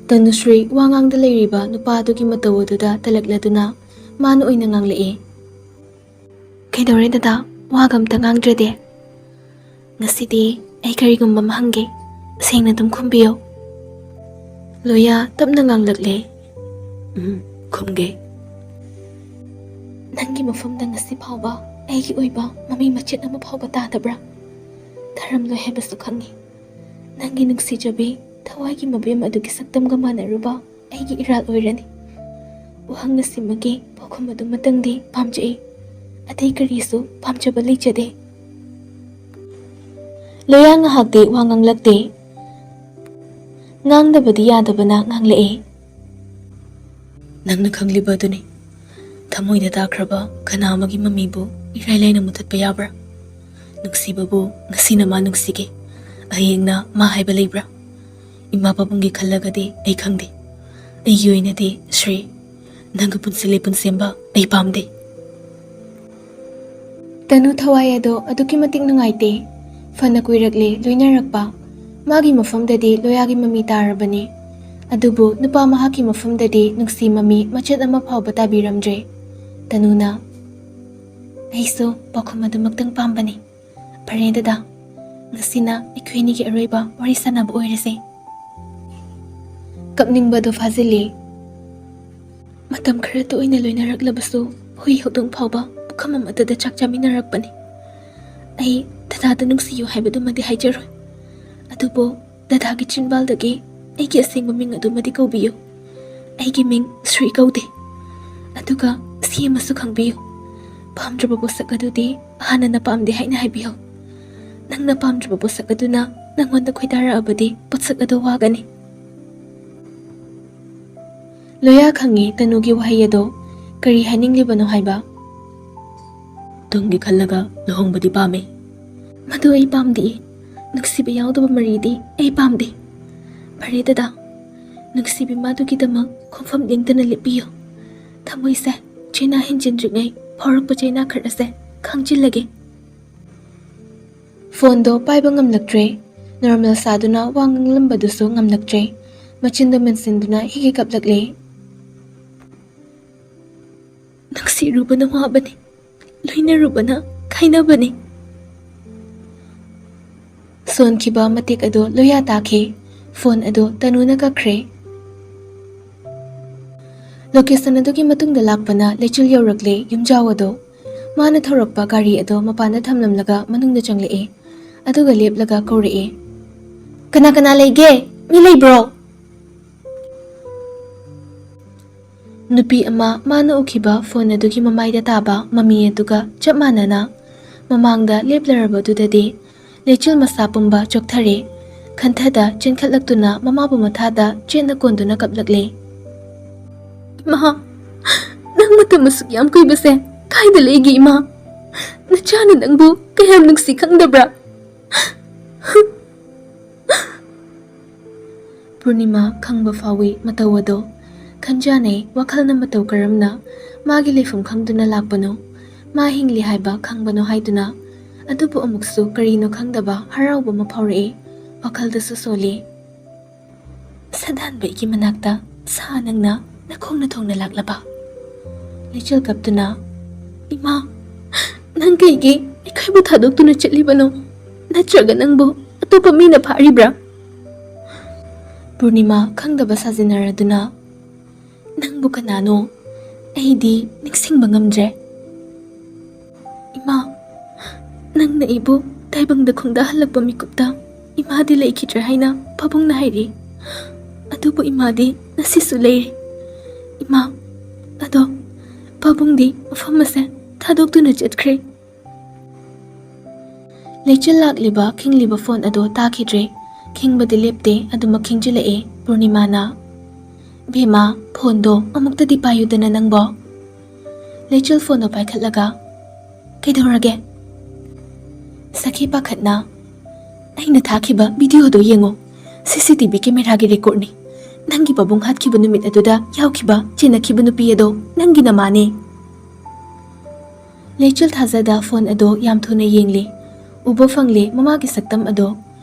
ꯇꯅꯨꯁ꯭ꯔꯤ ꯋꯥ ꯉꯥꯡꯗ ꯂꯩꯔꯤꯕ ꯅꯨꯄꯥ ꯑꯗꯨꯒꯤ ꯃꯇꯧ ꯑꯗꯨꯗ ꯇꯜꯂꯛꯂꯗꯨꯅ ꯃꯥꯅ ꯑꯣꯏꯅ ꯉꯥꯡꯂꯛꯏ꯫ "ꯀꯩꯗꯧꯔꯦ ꯗꯗꯥ? ꯋꯥꯒ ꯑꯝꯇ ꯉꯥꯡꯗ꯭ꯔꯦꯗꯤ?" "ꯉꯁꯤꯗꯤ ꯑꯩ ꯀꯔꯤꯒꯨꯝꯕ ꯑꯃ ꯍꯪꯒꯦ, ꯁꯦꯡꯅ ꯑꯗꯨꯝ ꯈꯨꯝꯕꯤꯌꯨ꯫" ꯂꯣꯌꯥ ꯇꯞꯅ ꯉꯥꯡꯂꯛꯂꯦ꯫ "ꯎꯝ, ꯈꯨꯝꯒꯦ꯫" "ꯅꯪꯒꯤ ꯃꯐꯝꯗ ꯉꯁꯤ ꯐꯥꯎꯕ ꯑꯩꯒꯤ ꯑꯣꯏꯕ ꯃꯃꯤ ꯃꯆꯦꯠ ꯑꯃ ꯐꯥꯎꯕ ꯇꯥꯗꯕ꯭ꯔꯥ? ꯇꯥꯔꯝꯂꯣꯏ ꯍꯥꯏꯕꯁꯨ ꯈꯪꯉꯤ꯫ ꯅꯪꯒꯤ ꯅꯨꯡꯁꯤꯖꯕꯤ, ꯊꯋꯥꯏꯒꯤ ꯃꯕꯦꯝ ꯑꯗꯨꯒꯤ ꯁꯛꯇꯝꯒ ꯃꯥꯟꯅꯔꯨꯕ ꯑꯩꯒꯤ ꯏꯔꯥꯜ ꯑꯣꯏꯔꯅꯤ꯫ ꯋꯥꯍꯪ ꯑꯁꯤꯃꯒꯤ ꯄꯥꯎꯈꯨꯝ ꯑꯗꯨꯃꯇꯪꯗꯤ ꯄꯥꯝꯖꯩ꯫ ꯑꯇꯩ ꯀꯔꯤꯁꯨ ꯄꯥꯝꯖꯕ ꯂꯩꯖꯗꯦ꯫" ꯂꯣꯌꯥ ꯉꯥꯏꯍꯥꯛꯇꯤ ꯋꯥ ꯉꯥꯡꯂꯛꯇꯦ꯫ ꯉꯥꯡꯗꯕꯗꯤ ꯌꯥꯗꯕꯅ ꯉꯥꯡꯂꯛꯑꯦ꯫ "ꯅꯪꯅ ꯈꯪꯂꯤꯕ ꯑꯗꯨꯅꯤ, ꯊꯃꯣꯏꯗ ꯇꯥꯈ꯭ꯔꯕ ꯀꯅꯥ ꯑꯃꯒꯤ ꯃꯃꯤꯕꯨ ꯏꯔꯥꯏ ꯂꯥꯏꯅ ꯃꯨꯊꯠꯄ ꯌꯥꯕ꯭ꯔꯥ? ꯅꯨꯡꯁꯤꯕꯕꯨ ꯉꯁꯤꯅ ꯃꯥ ꯅꯨꯡꯁꯤꯒꯦ, ꯍꯌꯦꯡꯅ ꯃꯥ ꯍꯥꯏꯕ ꯂꯩꯕ꯭ꯔꯥ? ꯏꯃꯥ ꯄꯥꯕꯨꯡꯒꯤ ꯈꯜꯂꯒꯗꯤ ꯑꯩ ꯈꯪꯗꯦ꯫ ꯑꯩꯒꯤ ꯑꯣꯏꯅꯗꯤ ꯁ꯭ꯔꯤ, ꯅꯪꯒ ꯄꯨꯟꯁꯤꯜꯂꯦ ꯄꯨꯟꯁꯦꯝꯕ ꯑꯩ ꯄꯥꯝꯗꯦ꯫" ꯇꯅꯨ ꯊꯋꯥꯏ ꯑꯗꯣ ꯑꯗꯨꯛꯀꯤ ꯃꯇꯤꯛ ꯅꯨꯡꯉꯥꯏꯇꯦ꯫ ꯐꯅ ꯀꯨꯏꯔꯛꯂꯦ ꯂꯣꯏꯅꯔꯛꯄ꯫ ꯃꯥꯒꯤ ꯃꯐꯝꯗꯗꯤ ꯂꯣꯌꯥꯒꯤ ꯃꯃꯤ ꯇꯥꯔꯕꯅꯤ꯫ ꯑꯗꯨꯕꯨ ꯅꯨꯄꯥ ꯃꯍꯥꯛꯀꯤ ꯃꯐꯝꯗꯗꯤ ꯅꯨꯡꯁꯤ ꯃꯃꯤ ꯃꯆꯦꯠ ꯑꯃ ꯐꯥꯎꯕ ꯇꯥꯕꯤꯔꯝꯗ꯭ꯔꯦ꯫ ꯇꯅꯨꯅ, "ꯑꯩꯁꯨ ꯄꯥꯎꯈꯨꯝ ꯑꯗꯨꯃꯛꯇꯪ ꯄꯥꯝꯕꯅꯤ꯫ ꯐꯔꯦ ꯗꯗꯥ, ꯉꯁꯤꯅ ꯑꯩꯈꯣꯏ ꯑꯅꯤꯒꯤ ꯑꯔꯣꯏꯕ ꯋꯥꯔꯤ ꯁꯥꯟꯅꯕ ꯑꯣꯏꯔꯁꯦ꯫" ꯀꯞꯅꯤꯡꯕꯗꯣ ꯐꯥꯖꯤꯜꯂꯤ꯫ ꯃꯇꯝ ꯈꯔꯇ ꯑꯣꯏꯅ ꯂꯣꯏꯅꯔꯛꯂꯕꯁꯨ, ꯍꯨꯏ ꯍꯧꯗꯣꯡ ꯐꯥꯎꯕ ꯄꯨꯈꯝ ꯑꯃꯠꯇꯗ ꯆꯥꯛ ꯆꯥꯃꯤꯟꯅꯔꯛꯄꯅꯤ꯫ ꯑꯩ ꯗꯗꯥꯗ ꯅꯨꯡꯁꯤꯌꯨ ꯍꯥꯏꯕꯗꯨꯃꯗꯤ ꯍꯥꯏꯖꯔꯣꯏ, ꯑꯗꯨꯕꯨ ꯗꯗꯥꯒꯤ ꯆꯤꯟꯕꯥꯜꯗꯒꯤ ꯑꯩꯒꯤ ꯑꯁꯦꯡꯕ ꯃꯤꯡ ꯑꯗꯨꯃꯗꯤ ꯀꯧꯕꯤꯌꯨ꯫ ꯑꯩꯒꯤ ꯃꯤꯡ ꯁ꯭ꯔꯤ ꯀꯧꯗꯦ꯫ ꯑꯗꯨꯒ ꯁꯤ ꯑꯃꯁꯨ ꯈꯪꯕꯤꯌꯨ, ꯄꯥꯝꯗ꯭ꯔꯕ ꯄꯣꯠꯁꯛ ꯑꯗꯨꯗꯤ ꯍꯥꯟꯅꯅ ꯄꯥꯝꯗꯦ ꯍꯥꯏꯅ ꯍꯥꯏꯕꯤꯌꯨ꯫ ꯅꯪꯅ ꯄꯥꯝꯗ꯭ꯔꯕ ꯄꯣꯠꯁꯛ ꯑꯗꯨꯅ ꯅꯪꯉꯣꯟꯗ ꯈꯣꯏꯗꯥꯔꯛꯑꯕꯗꯤ ꯄꯣꯠꯁꯛ ꯑꯗꯨ ꯋꯥꯒꯅꯤ꯫ ꯂꯣꯌꯥ ꯈꯪꯉꯤ ꯇꯅꯨꯒꯤ ꯋꯥꯍꯩ ꯑꯗꯣ ꯀꯔꯤ ꯍꯥꯏꯅꯤꯡꯂꯤꯕꯅꯣ ꯍꯥꯏꯕ꯫ ꯇꯨꯡꯒꯤ ꯈꯜꯂꯒ ꯂꯨꯍꯣꯡꯕꯗꯤ ꯄꯥꯝꯃꯤ꯫ ꯃꯗꯨ ꯑꯩ ꯄꯥꯝꯗꯦ꯫ ꯅꯨꯡꯁꯤꯕ ꯌꯥꯎꯗꯕ ꯃꯔꯤꯗꯤ ꯑꯩ ꯄꯥꯝꯗꯦ꯫ ꯐꯔꯦ ꯗꯗꯥ, ꯅꯨꯡꯁꯤꯕꯤ ꯃꯥꯗꯨꯒꯤꯗꯃꯛ ꯈꯣꯡꯐꯝ ꯂꯦꯡꯗꯅ ꯂꯦꯞꯄꯤꯌꯨ꯫ ꯊꯃꯣꯏꯁꯦ ꯆꯦꯅꯥ ꯍꯦꯟꯖꯤꯟꯗ꯭ꯔꯤꯉꯩ ꯐꯥꯎꯔꯛꯄ ꯆꯩꯅꯥ ꯈꯔ ꯑꯁꯦ ꯈꯥꯡꯖꯤꯜꯂꯒꯦ꯫ ꯐꯣꯟꯗꯣ ꯄꯥꯏꯕ ꯉꯝꯂꯛꯇ꯭ꯔꯦ꯫ ꯅꯣꯔꯃꯦꯜ ꯁꯥꯗꯨꯅ ꯋꯥ ꯉꯥꯡꯂꯝꯕꯗꯨꯁꯨ ꯉꯝꯂꯛꯇ꯭ꯔꯦ꯫ ꯃꯆꯤꯟꯗꯣ ꯃꯦꯟꯁꯤꯟꯗꯨꯅ ꯍꯤꯒꯦ ꯀꯞꯂꯛꯂꯦ꯫ ꯅꯨꯡꯁꯤꯔꯨꯕꯅ ꯋꯥꯕꯅꯤ, ꯂꯣꯏꯅꯔꯨꯕꯅ ꯈꯥꯏꯅꯕꯅꯤ꯫ ꯁꯣꯟꯈꯤꯕ ꯃꯇꯦꯛ ꯑꯗꯨ ꯂꯣꯌꯥ ꯇꯥꯈꯤ꯫ ꯐꯣꯟ ꯑꯗꯨ ꯇꯅꯨꯅ ꯀꯛꯈ꯭ꯔꯦ꯫ ꯂꯣꯀꯦꯁꯟ ꯑꯗꯨꯒꯤ ꯃꯇꯨꯡꯗ ꯂꯥꯛꯄꯅ ꯂꯩꯆꯤꯜ ꯌꯧꯔꯛꯂꯦ ꯌꯨꯝꯖꯥꯎ ꯑꯗꯨ꯫ ꯃꯥꯅ ꯊꯧꯔꯛꯄ ꯒꯥꯔꯤ ꯑꯗꯨ ꯃꯄꯥꯟꯗ ꯊꯝꯂꯝꯂꯒ ꯃꯅꯨꯡꯗ ꯆꯪꯂꯛꯑꯦ꯫ ꯑꯗꯨꯒ ꯂꯦꯞꯂꯒ ꯀꯧꯔꯛꯑꯦ, "ꯀꯅꯥ ꯀꯅꯥ ꯂꯩꯒꯦ? ꯃꯤ ꯂꯩꯕ꯭ꯔꯣ?" ꯅꯨꯄꯤ ꯑꯃ ꯃꯥꯅ ꯎꯈꯤꯕ ꯐꯣꯟ ꯑꯗꯨꯒꯤ ꯃꯃꯥꯏꯗ ꯇꯥꯕ ꯃꯃꯤ ꯑꯗꯨꯒ ꯆꯞ ꯃꯥꯟꯅꯅ ꯃꯃꯥꯡꯗ ꯂꯦꯞꯂꯔꯕꯗꯨꯗꯗꯤ ꯂꯩꯆꯤꯜ ꯃꯁꯥ ꯄꯨꯝꯕ ꯆꯣꯛꯊꯔꯦ꯫ ꯈꯟꯊꯗ ꯆꯦꯟꯈꯠꯂꯛꯇꯨꯅ ꯃꯃꯥꯕꯨ ꯃꯊꯥꯗ ꯆꯦꯠꯅ ꯀꯣꯟꯗꯨꯅ ꯀꯞꯂꯛꯂꯦ꯫ "ꯏꯃꯥ, ꯅꯪ ꯃꯇꯝ ꯑꯁꯨꯛ ꯌꯥꯝ ꯀꯨꯏꯕꯁꯦ ꯀꯥꯏꯗ ꯂꯩꯒꯦ ꯏꯃꯥ? ꯅꯆꯥꯅ ꯅꯪꯕꯨ ꯀꯌꯥꯝ ꯅꯨꯡꯁꯤ ꯈꯪꯗꯕ꯭ꯔꯥ?" ꯄꯨꯔꯅꯤꯃꯥ ꯈꯪꯕ ꯐꯥꯎꯏ ꯃꯇꯧ ꯑꯗꯣ꯫ ꯈꯟꯖꯥꯅꯩ ꯋꯥꯈꯜꯅ ꯃꯇꯧ ꯀꯔꯝꯅ ꯃꯥꯒꯤ ꯂꯩꯐꯝ ꯈꯪꯗꯨꯅ ꯂꯥꯛꯄꯅꯣ, ꯃꯥ ꯍꯤꯡꯂꯤ ꯍꯥꯏꯕ ꯈꯪꯕꯅꯣ ꯍꯥꯏꯗꯨꯅ꯫ ꯑꯗꯨꯕꯨ ꯑꯃꯨꯛꯁꯨ ꯀꯔꯤꯅꯣ ꯈꯪꯗꯕ ꯍꯔꯥꯎꯕ ꯑꯃ ꯐꯥꯎꯔꯛꯏ, ꯋꯥꯈꯜꯗꯁꯨ ꯁꯣꯜꯂꯤ꯫ "ꯁꯗꯥꯟꯕꯩꯒꯤ ꯃꯅꯥꯛꯇ ꯁꯥ ꯅꯪꯅ ꯅꯈꯣꯡꯅ ꯊꯣꯡꯅ ꯂꯥꯛꯂꯕ?" ꯂꯩꯆꯤꯜ ꯀꯞꯇꯨꯅ, "ꯏꯃꯥ, ꯅꯪ ꯀꯩꯒꯤ ꯑꯩꯈꯣꯏꯕꯨ ꯊꯥꯗꯣꯛꯇꯨꯅ ꯆꯠꯂꯤꯕꯅꯣ? ꯅꯠꯇ꯭ꯔꯒ ꯅꯪꯕꯨ ꯑꯇꯣꯞꯄ ꯃꯤꯅ ꯐꯥꯔꯤꯕ꯭ꯔꯥ?" ꯄꯨꯔꯅꯤꯃꯥ ꯈꯪꯗꯕ ꯁꯥꯖꯤꯟꯅꯔꯗꯨꯅ, "ꯅꯪꯕꯨ ꯀꯅꯥꯅꯣ? ꯑꯩꯗꯤ ꯅꯤꯡꯁꯤꯡꯕ ꯉꯝꯗ꯭ꯔꯦ꯫ ꯏꯃꯥ, ꯅꯪꯅ ꯑꯩꯕꯨ ꯇꯥꯏꯕꯪꯗ ꯈꯣꯡꯗꯥꯍꯜꯂꯛꯄ ꯃꯤꯀꯨꯞꯇ ꯏꯃꯥꯗꯤ ꯂꯩꯈꯤꯗ꯭ꯔꯦ ꯍꯥꯏꯅ ꯄꯥꯕꯨꯡꯅ ꯍꯥꯏꯔꯤ꯫ ꯑꯗꯨꯕꯨ ꯏꯃꯥꯗꯤ ꯉꯁꯤꯁꯨ ꯂꯩꯔꯤ꯫ ꯏꯃꯥ, ꯑꯗꯣ ꯄꯥꯕꯨꯡꯗꯤ ꯃꯐꯝ ꯑꯁꯦ ꯊꯥꯗꯣꯛꯇꯨꯅ ꯆꯠꯈ꯭ꯔꯦ꯫" ꯂꯩꯆꯤꯜ ꯂꯥꯛꯂꯤꯕ ꯈꯤꯡꯂꯤꯕ ꯐꯣꯟ ꯑꯗꯨ ꯇꯥꯈꯤꯗ꯭ꯔꯦ꯫ ꯈꯤꯡꯕꯗꯤ ꯂꯦꯞꯇꯦ, ꯑꯗꯨꯃꯛ ꯈꯤꯡꯖꯤꯜꯂꯛꯑꯦ꯫ ꯄꯨꯔꯅꯤꯃꯥꯅ, "ꯕꯦꯝꯃ, ꯐꯣꯟꯗꯣ ꯑꯃꯨꯛꯇꯗꯤ ꯄꯥꯏꯌꯨꯗꯅ ꯅꯪꯕꯣ꯫" ꯂꯩꯆꯤꯜ ꯐꯣꯟꯗꯣ ꯄꯥꯏꯈꯠꯂꯒ, "ꯀꯩꯗꯧꯔꯒꯦ?" "ꯁꯈꯤ ꯄꯥꯈꯠꯅ, ꯑꯩꯅ ꯊꯥꯈꯤꯕ ꯚꯤꯗꯤꯑꯣꯗꯣ ꯌꯦꯡꯉꯣ꯫ ꯁꯤ ꯁꯤ ꯇꯤ ꯚꯤ ꯀꯦꯃꯦꯔꯥꯒꯤ ꯔꯦꯀꯣꯔꯠꯅꯤ꯫ ꯅꯪꯒꯤ ꯄꯥꯕꯨꯡ ꯍꯥꯠꯈꯤꯕ ꯅꯨꯃꯤꯠ ꯑꯗꯨꯗ ꯌꯥꯎꯈꯤꯕ ꯆꯦꯟꯅꯈꯤꯕ ꯅꯨꯄꯤ ꯑꯗꯣ ꯅꯪꯒꯤ ꯅꯃꯥꯅꯦ꯫" ꯂꯩꯆꯤꯜ ꯊꯥꯖꯗ ꯐꯣꯟ ꯑꯗꯣ ꯌꯥꯝ ꯊꯨꯅ ꯌꯦꯡꯂꯦ꯫ ꯎꯕ ꯐꯪꯂꯦ ꯃꯃꯥꯒꯤ ꯁꯛꯇꯝ ꯑꯗꯣ꯫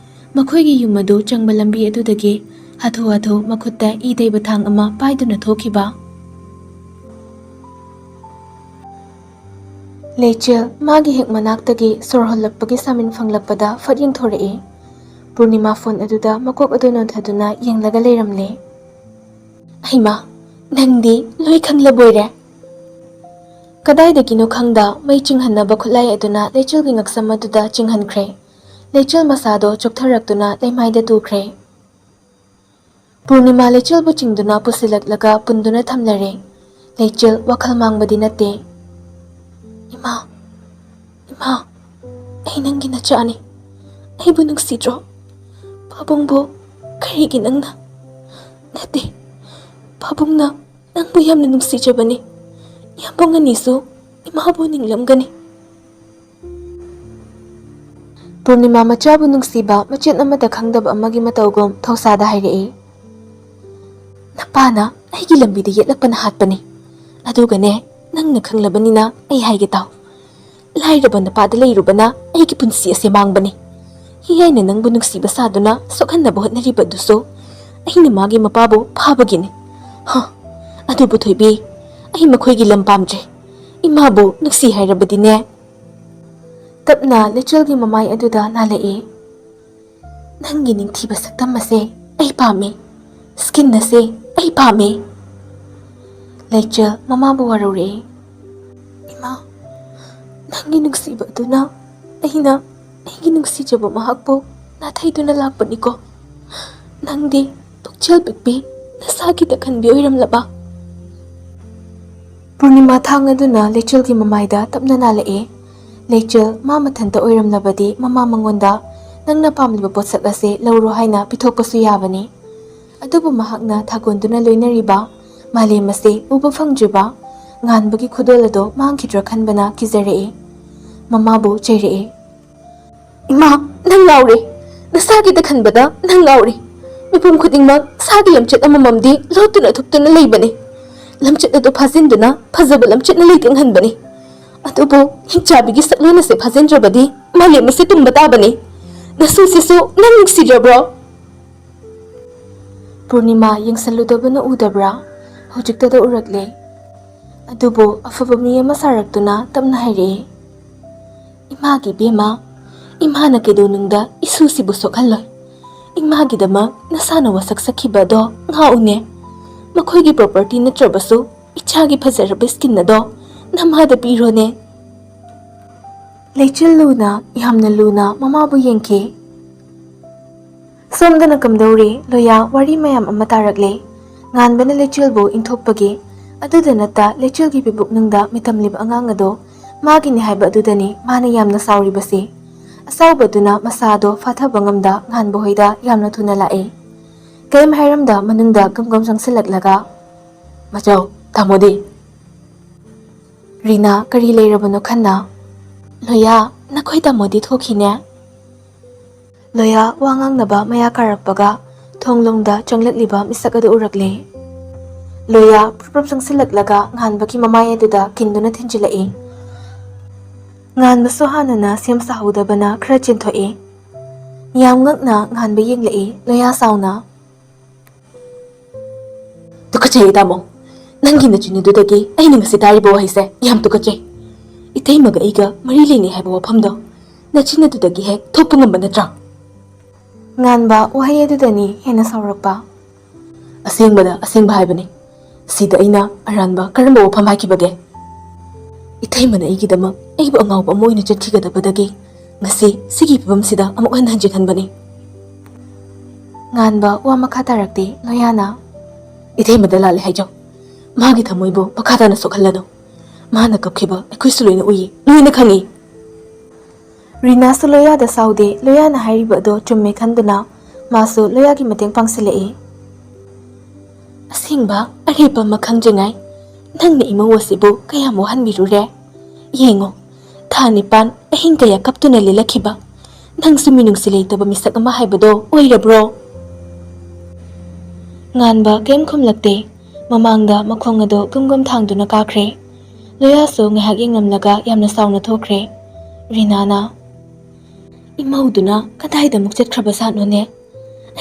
ꯃꯈꯣꯏꯒꯤ ꯌꯨꯝ ꯑꯗꯨ ꯆꯪꯕ ꯂꯝꯕꯤ ꯑꯗꯨꯗꯒꯤ ꯍꯥꯊꯨ ꯍꯥꯊꯨ ꯃꯈꯨꯠꯇ ꯏ ꯇꯩꯕ ꯊꯥꯡ ꯑꯃ ꯄꯥꯏꯗꯨꯅ ꯊꯣꯛꯈꯤꯕ꯫ ꯂꯩꯆꯤꯜ ꯃꯥꯒꯤ ꯍꯦꯛ ꯃꯅꯥꯛꯇꯒꯤ ꯁꯣꯔ ꯍꯣꯜꯂꯛꯄꯒꯤ ꯁꯥꯃꯤꯟ ꯐꯪꯂꯛꯄꯗ ꯐꯠ ꯌꯦꯡꯊꯣꯔꯛꯏ꯫ ꯄꯨꯔꯅꯤꯃꯥ ꯐꯣꯟ ꯑꯗꯨꯗ ꯃꯀꯣꯛ ꯑꯗꯨ ꯅꯣꯟꯊꯗꯨꯅ ꯌꯦꯡꯂꯒ ꯂꯩꯔꯝꯂꯦ꯫ "ꯍꯩꯃꯥ, ꯅꯪꯗꯤ ꯂꯣꯏ ꯈꯪꯂꯕꯣꯏꯔꯦ?" ꯀꯗꯥꯏꯗꯒꯤꯅꯣ ꯈꯪꯗ ꯃꯩ ꯆꯤꯡꯍꯟꯅꯕ ꯈꯨꯠꯂꯥꯏ ꯑꯗꯨꯅ ꯂꯩꯆꯤꯜꯒꯤ ꯉꯛꯁꯝ ꯑꯗꯨꯗ ꯆꯤꯡꯍꯟꯈ꯭ꯔꯦ꯫ ꯂꯩꯆꯤꯜ ꯃꯁꯥꯗꯣ ꯆꯣꯛꯊꯔꯛꯇꯨꯅ ꯂꯩꯃꯥꯏꯗ ꯇꯨꯈ꯭ꯔꯦ꯫ ꯄꯨꯔꯅꯤꯃꯥ ꯂꯩꯆꯤꯜꯕꯨ ꯆꯤꯡꯗꯨꯅ ꯄꯨꯁꯤꯜꯂꯛꯂꯒ ꯄꯨꯟꯗꯨꯅ ꯊꯝꯂꯔꯦ꯫ ꯂꯩꯆꯤꯜ ꯋꯥꯈꯜ ꯃꯥꯡꯕꯗꯤ ꯅꯠꯇꯦ꯫ "ꯏꯃꯥ, ꯏꯃꯥ, ꯑꯩ ꯅꯪꯒꯤ ꯅꯆꯥꯅꯤ꯫ ꯑꯩꯕꯨ ꯅꯨꯡꯁꯤꯗ꯭ꯔꯣ? ꯄꯥꯕꯨꯡꯕꯨ ꯀꯔꯤꯒꯤ ꯅꯪꯅ? ꯅꯠꯇꯦ, ꯄꯥꯕꯨꯡꯅ ꯅꯪꯕꯨ ꯌꯥꯝꯅ ꯅꯨꯡꯁꯤꯖꯕꯅꯤ꯫ ꯌꯥꯝꯕꯨꯡ ꯑꯅꯤꯁꯨ ꯏꯃꯥꯕꯨ ꯅꯤꯡꯂꯝꯒꯅꯤ꯫ ꯄꯨꯔꯅꯤꯃꯥ ꯃꯆꯥꯕꯨ ꯅꯨꯡꯁꯤꯕ ꯃꯆꯦꯠ ꯑꯃꯠꯇ ꯈꯪꯗꯕ ꯑꯃꯒꯤ ꯃꯇꯧꯒꯨꯝ ꯊꯧꯁꯥꯗ ꯍꯥꯏꯔꯛꯏ꯫ ꯅꯄꯥꯅ ꯑꯩꯒꯤ ꯂꯝꯕꯤꯗ ꯌꯦꯠꯂꯛꯄꯅ ꯍꯥꯠꯄꯅꯤ꯫ ꯑꯗꯨꯒꯅꯦ, ꯅꯪꯅ ꯈꯪꯂꯕꯅꯤꯅ ꯑꯩ ꯍꯥꯏꯒꯦ ꯇꯥꯎ꯫ ꯂꯥꯏꯔꯕ ꯅꯄꯥꯗ ꯂꯩꯔꯨꯕꯅ ꯑꯩꯒꯤ ꯄꯨꯟꯁꯤ ꯑꯁꯦ ꯃꯥꯡꯕꯅꯤ꯫ ꯍꯤꯌꯥꯏꯅ ꯅꯪꯕꯨ ꯅꯨꯡꯁꯤꯕ ꯁꯥꯗꯨꯅ ꯁꯣꯛꯍꯟꯅꯕ ꯍꯣꯠꯅꯔꯤꯕ ꯑꯗꯨꯁꯨ ꯑꯩꯅ ꯃꯥꯒꯤ ꯃꯄꯥꯕꯨ ꯐꯥꯕꯒꯤꯅꯤ꯫ ꯍ, ꯑꯗꯨꯕꯨ ꯊꯣꯏꯕꯤ, ꯑꯩ ꯃꯈꯣꯏꯒꯤ ꯂꯝ ꯄꯥꯝꯗ꯭ꯔꯦ꯫ ꯏꯃꯥꯕꯨ ꯅꯨꯡꯁꯤ ꯍꯥꯏꯔꯕꯗꯤꯅꯦ꯫ ꯇꯞꯅ ꯂꯩꯆꯤꯜꯒꯤ ꯃꯃꯥꯏ ꯑꯗꯨꯗ ꯅꯥꯜꯂꯛꯏ꯫ ꯅꯪꯒꯤ ꯅꯤꯡꯊꯤꯕ ꯁꯛꯇꯝ ꯑꯁꯦ ꯑꯩ ꯄꯥꯝꯃꯤ꯫ ꯁ꯭ꯀꯤꯟ ꯑꯁꯦ ꯑꯩ ꯄꯥꯝꯃꯤ꯫ ꯂꯩꯆꯤꯜ ꯃꯃꯥꯕꯨ ꯋꯥꯔꯧꯔꯛꯏ꯫ ꯏꯃꯥ, ꯅꯪꯒꯤ ꯅꯨꯡꯁꯤꯕ ꯑꯗꯨꯅ ꯑꯩꯅ ꯑꯩꯒꯤ ꯅꯨꯡꯁꯤꯖꯕ ꯃꯍꯥꯛꯄꯨ ꯅꯥꯊꯩꯗꯨꯅ ꯂꯥꯛꯄꯅꯤꯀꯣ꯫ ꯅꯪꯗꯤ ꯄꯨꯛꯆꯦꯜ ꯄꯤꯛꯄꯤ, ꯅꯁꯥꯒꯤꯗ ꯈꯟꯕꯤ ꯑꯣꯏꯔꯝꯂꯕ? ꯄꯨꯔꯅꯤꯃꯥ ꯊꯥꯡ ꯑꯗꯨꯅ ꯂꯩꯆꯤꯜꯒꯤ ꯃꯃꯥꯏꯗ ꯇꯞꯅ ꯅꯥꯜꯂꯛꯏ꯫ ꯂꯩꯆꯤꯜ ꯃꯥ ꯃꯊꯟꯇ ꯑꯣꯏꯔꯝꯂꯕꯗꯤ ꯃꯃꯥ ꯃꯉꯣꯟꯗ "ꯅꯪꯅ ꯄꯥꯝꯂꯤꯕ ꯄꯣꯠꯁꯛ ꯑꯁꯦ ꯂꯧꯔꯣ" ꯍꯥꯏꯅ ꯄꯤꯊꯣꯛꯄꯁꯨ ꯌꯥꯕꯅꯤ꯫ ꯑꯗꯨꯕꯨ ꯃꯍꯥꯛꯅ ꯊꯥꯒꯣꯟꯗꯨꯅ ꯂꯣꯏꯅꯔꯤꯕ ꯃꯥꯂꯦꯝ ꯑꯁꯤ ꯎꯕ ꯐꯪꯗ꯭ꯔꯤꯕ ꯉꯥꯟꯕꯒꯤ ꯈꯨꯗꯣꯜ ꯑꯗꯣ ꯃꯥꯡꯈꯤꯗ꯭ꯔꯥ ꯈꯟꯕꯅ ꯀꯤꯖꯔꯛꯏ꯫ ꯃꯃꯥꯕꯨ ꯆꯩꯔꯛꯏ꯫ "ꯏꯃꯥ, ꯅꯪ ꯉꯥꯎꯔꯦ꯫ ꯅꯁꯥꯒꯤꯗ ꯈꯟꯕꯗ ꯅꯪ ꯉꯥꯎꯔꯦ꯫ ꯃꯤꯄꯨꯝ ꯈꯨꯗꯤꯡꯃꯛ ꯁꯥꯒꯤ ꯂꯝꯆꯠ ꯑꯃꯃꯝꯗꯤ ꯂꯣꯠꯇꯨꯅ ꯊꯨꯞꯇꯨꯅ ꯂꯩꯕꯅꯤ꯫ ꯂꯝꯆꯠ ꯑꯗꯨ ꯐꯥꯖꯤꯟꯗꯨꯅ ꯐꯖꯕ ꯂꯝꯆꯠꯅ ꯂꯩꯇꯦꯡꯍꯟꯕꯅꯤ꯫ ꯑꯗꯨꯕꯨ ꯍꯤꯡꯆꯥꯕꯤꯒꯤ ꯁꯛꯂꯣꯟ ꯑꯁꯦ ꯐꯥꯖꯤꯟꯗ꯭ꯔꯕꯗꯤ ꯃꯥꯂꯦꯝ ꯑꯁꯤ ꯇꯨꯝꯕ ꯇꯥꯕꯅꯤ꯫ ꯅꯁꯨꯁꯤꯁꯨ ꯅꯪ ꯅꯨꯡꯁꯤꯗ꯭ꯔꯕ꯭ꯔꯣ?" ꯄꯨꯔꯅꯤꯃꯥ ꯌꯦꯡꯁꯜꯂꯨꯗꯕꯅ ꯎꯗꯕ꯭ꯔꯥ? ꯍꯧꯖꯤꯛꯇꯗ ꯎꯔꯛꯂꯦ꯫ ꯑꯗꯨꯕꯨ ꯑꯐꯕ ꯃꯤ ꯑꯃ ꯁꯥꯔꯛꯇꯨꯅ ꯇꯞꯅ ꯍꯥꯏꯔꯛꯏ, "ꯏꯃꯥꯒꯤ ꯏꯕꯦꯝꯃ, ꯏꯃꯥꯅ ꯀꯩꯗꯧꯅꯨꯡꯗ ꯏꯁꯨꯁꯤꯕꯨ ꯁꯣꯛꯍꯜꯂꯣꯏ꯫ ꯏꯃꯥꯒꯤꯗꯃꯛ ꯅꯁꯥꯅ ꯋꯥꯁꯛ ꯁꯛꯈꯤꯕ ꯑꯗꯣ ꯉꯥꯛꯎꯅꯦ꯫ ꯃꯈꯣꯏꯒꯤ ꯄ꯭ꯔꯣꯄꯔꯇꯤ ꯅꯠꯇ꯭ꯔꯕꯁꯨ ꯏꯆꯥꯒꯤ ꯐꯖꯔꯕ ꯁ꯭ꯀꯤꯟ ꯑꯗꯣ ꯅꯃꯥꯗ ꯄꯤꯔꯣꯅꯦ꯫" ꯂꯩꯆꯤꯜ ꯂꯨꯅ, ꯌꯥꯝꯅ ꯂꯨꯅ ꯃꯃꯥꯕꯨ ꯌꯦꯡꯈꯤ꯫ ꯁꯣꯝꯗꯅ ꯀꯝꯗꯧꯔꯤ? ꯂꯣꯌꯥ ꯋꯥꯔꯤ ꯃꯌꯥꯝ ꯑꯃ ꯇꯥꯔꯛꯂꯦ꯫ ꯉꯥꯟꯕꯅ ꯂꯩꯆꯤꯜꯕꯨ ꯏꯟꯊꯣꯛꯄꯒꯤ, ꯑꯗꯨꯗ ꯅꯠꯇ ꯂꯩꯆꯤꯜꯒꯤ ꯄꯤꯕꯨꯛꯅꯨꯡꯗ ꯃꯤꯇꯝꯂꯤꯕ ꯑꯉꯥꯡ ꯑꯗꯣ ꯃꯥꯒꯤꯅꯤ ꯍꯥꯏꯕ ꯑꯗꯨꯗꯅꯤ ꯃꯥꯅ ꯌꯥꯝꯅ ꯁꯥꯎꯔꯤꯕꯁꯤ꯫ ꯁꯥꯎꯕꯗꯨꯅ ꯃꯁꯥꯗꯣ ꯐꯥꯊꯕ ꯉꯝꯗ ꯉꯥꯟꯕ ꯍꯣꯏꯗ ꯌꯥꯝꯅ ꯊꯨꯅ ꯂꯥꯛꯏ꯫ ꯀꯔꯤꯝ ꯍꯥꯏꯔꯝꯗ ꯃꯅꯨꯡꯗ ꯒꯝ ꯒꯝ ꯆꯪꯁꯤꯜꯂꯛꯂꯒ, "ꯃꯆꯧ, ꯇꯥꯃꯣꯗꯤ?" ꯔꯤꯅꯥ ꯀꯔꯤ ꯂꯩꯔꯕꯅꯣ ꯈꯟꯅ, "ꯂꯣꯌꯥ, ꯅꯈꯣꯏ ꯇꯥꯃꯣꯗꯤ ꯊꯣꯛꯈꯤꯅꯦ?" ꯂꯣꯌꯥ ꯋꯥ ꯉꯥꯡꯅꯕ ꯃꯌꯥ ꯀꯥꯔꯛꯄꯒ ꯊꯣꯡꯂꯣꯝꯗ ꯆꯪꯂꯛꯂꯤꯕ ꯃꯤꯁꯛ ꯑꯗꯨ ꯎꯔꯛꯂꯦ꯫ ꯂꯣꯌꯥ ꯄ꯭ꯔꯨꯞ ꯄ꯭ꯔꯨꯞ ꯆꯪꯁꯤꯜꯂꯛꯂꯒ ꯉꯥꯟꯕꯒꯤ ꯃꯃꯥꯏ ꯑꯗꯨꯗ ꯀꯤꯟꯗꯨꯅ ꯊꯤꯟꯖꯤꯜꯂꯛꯏ꯫ ꯉꯥꯟꯕꯁꯨ ꯍꯥꯟꯅꯅ ꯁꯦꯝ ꯁꯥꯍꯧꯗꯕꯅ ꯈꯔ ꯆꯦꯟꯊꯣꯛꯏ꯫ ꯌꯥꯝ ꯉꯛꯅ ꯉꯥꯟꯕ ꯌꯦꯡꯂꯛꯏ ꯂꯣꯌꯥ ꯁꯥꯎꯅ꯫ "ꯇꯨꯀꯠꯆꯩ ꯇꯥꯃꯣ, ꯅꯪꯒꯤ ꯅꯆꯤꯟ ꯑꯗꯨꯗꯒꯤ ꯑꯩꯅ ꯉꯁꯤ ꯇꯥꯔꯤꯕ ꯋꯥꯍꯩꯁꯦ ꯌꯥꯝ ꯇꯨꯀꯠꯆꯩ꯫ ꯏꯇꯩꯃꯒ ꯑꯩꯒ ꯃꯔꯤ ꯂꯩꯅꯩ ꯍꯥꯏꯕ ꯋꯥꯐꯝꯗꯣ ꯅꯆꯤꯟ ꯑꯗꯨꯗꯒꯤ ꯍꯦꯛ ꯊꯣꯛꯄ ꯉꯝꯕ ꯅꯠꯇ꯭ꯔꯥ?" ꯉꯥꯟꯕ ꯋꯥꯍꯩ ꯑꯗꯨꯗꯅꯤ ꯍꯦꯟꯅ ꯁꯥꯎꯔꯛꯄ꯫ "ꯑꯁꯦꯡꯕꯗ ꯑꯁꯦꯡꯕ ꯍꯥꯏꯕꯅꯤ꯫ ꯁꯤꯗ ꯑꯩꯅ ꯑꯔꯥꯟꯕ ꯀꯔꯝꯕ ꯋꯥꯐꯝ ꯍꯥꯏꯈꯤꯕꯒꯦ? ꯏꯇꯩꯃꯅ ꯑꯩꯒꯤꯗꯃꯛ ꯑꯩꯕꯨ ꯑꯉꯥꯎꯕ ꯑꯃ ꯑꯣꯏꯅ ꯆꯠꯈꯤꯒꯗꯕꯗꯒꯤ ꯉꯁꯤ ꯁꯤꯒꯤ ꯐꯤꯕꯝꯁꯤꯗ ꯑꯃꯨꯛ ꯍꯟꯅ ꯍꯟꯖꯤꯟꯍꯟꯕꯅꯤ꯫" ꯉꯥꯟꯕ ꯋꯥ ꯃꯈꯥ ꯇꯥꯔꯛꯇꯦ ꯂꯣꯌꯥꯅ꯫ "ꯏꯇꯩꯃꯗ ꯂꯥꯜꯂꯦ ꯍꯥꯏꯖꯧ꯫ ꯃꯥꯒꯤ ꯊꯃꯣꯏꯕꯨ ꯃꯈꯥ ꯇꯥꯅ ꯁꯣꯛꯍꯜꯂꯅꯨ꯫ ꯃꯥꯅ ꯀꯞꯈꯤꯕ ꯑꯩꯈꯣꯏꯁꯨ ꯂꯣꯏꯅ ꯎꯏ, ꯂꯣꯏꯅ ꯈꯪꯏ꯫" ꯔꯤꯅꯥꯁꯨ ꯂꯣꯌꯥꯗ ꯁꯥꯎꯗꯦ꯫ ꯂꯣꯌꯥꯅ ꯍꯥꯏꯔꯤꯕ ꯑꯗꯣ ꯆꯨꯝꯃꯦ ꯈꯟꯗꯨꯅ ꯃꯥꯁꯨ ꯂꯣꯌꯥꯒꯤ ꯃꯇꯦꯡ ꯄꯥꯡꯁꯤꯜꯂꯛꯏ꯫ "ꯑꯁꯦꯡꯕ ꯑꯔꯦꯞꯄ ꯑꯃ ꯈꯪꯖꯉꯥꯏ ꯅꯪꯅ ꯏꯃꯧ ꯑꯁꯤꯕꯨ ꯀꯌꯥꯝ ꯋꯥꯍꯟꯕꯤꯔꯨꯔꯦ? ꯌꯦꯡꯉꯣ, ꯊꯥ ꯅꯤꯄꯥꯟ ꯑꯍꯤꯡ ꯀꯌꯥ ꯀꯞꯇꯨꯅ ꯂꯦꯜꯂꯛꯈꯤꯕ ꯅꯪꯁꯨ ꯃꯤꯅꯨꯡꯁꯤ ꯂꯩꯇꯕ ꯃꯤꯁꯛ ꯑꯃ ꯍꯥꯏꯕꯗꯣ ꯑꯣꯏꯔꯕ꯭ꯔꯣ?" ꯉꯥꯟꯕ ꯀꯔꯤꯝ ꯈꯨꯝꯂꯛꯇꯦ꯫ ꯃꯃꯥꯡꯗ ꯃꯈꯣꯡ ꯑꯗꯨ ꯒꯨꯝ ꯒꯨꯝ ꯊꯥꯡꯗꯨꯅ ꯀꯥꯈ꯭ꯔꯦ꯫ ꯂꯣꯌꯥꯁꯨ ꯉꯥꯏꯍꯥꯛ ꯌꯦꯡꯂꯝꯂꯒ ꯌꯥꯝꯅ ꯁꯥꯎꯅ ꯊꯣꯛꯈ꯭ꯔꯦ꯫ ꯔꯤꯅꯥꯅ, "ꯏꯃꯧꯗꯨꯅ ꯀꯗꯥꯏꯗ ꯑꯃꯨꯛ ꯆꯠꯈ꯭ꯔꯕ ꯖꯥꯠꯅꯣꯅꯦ?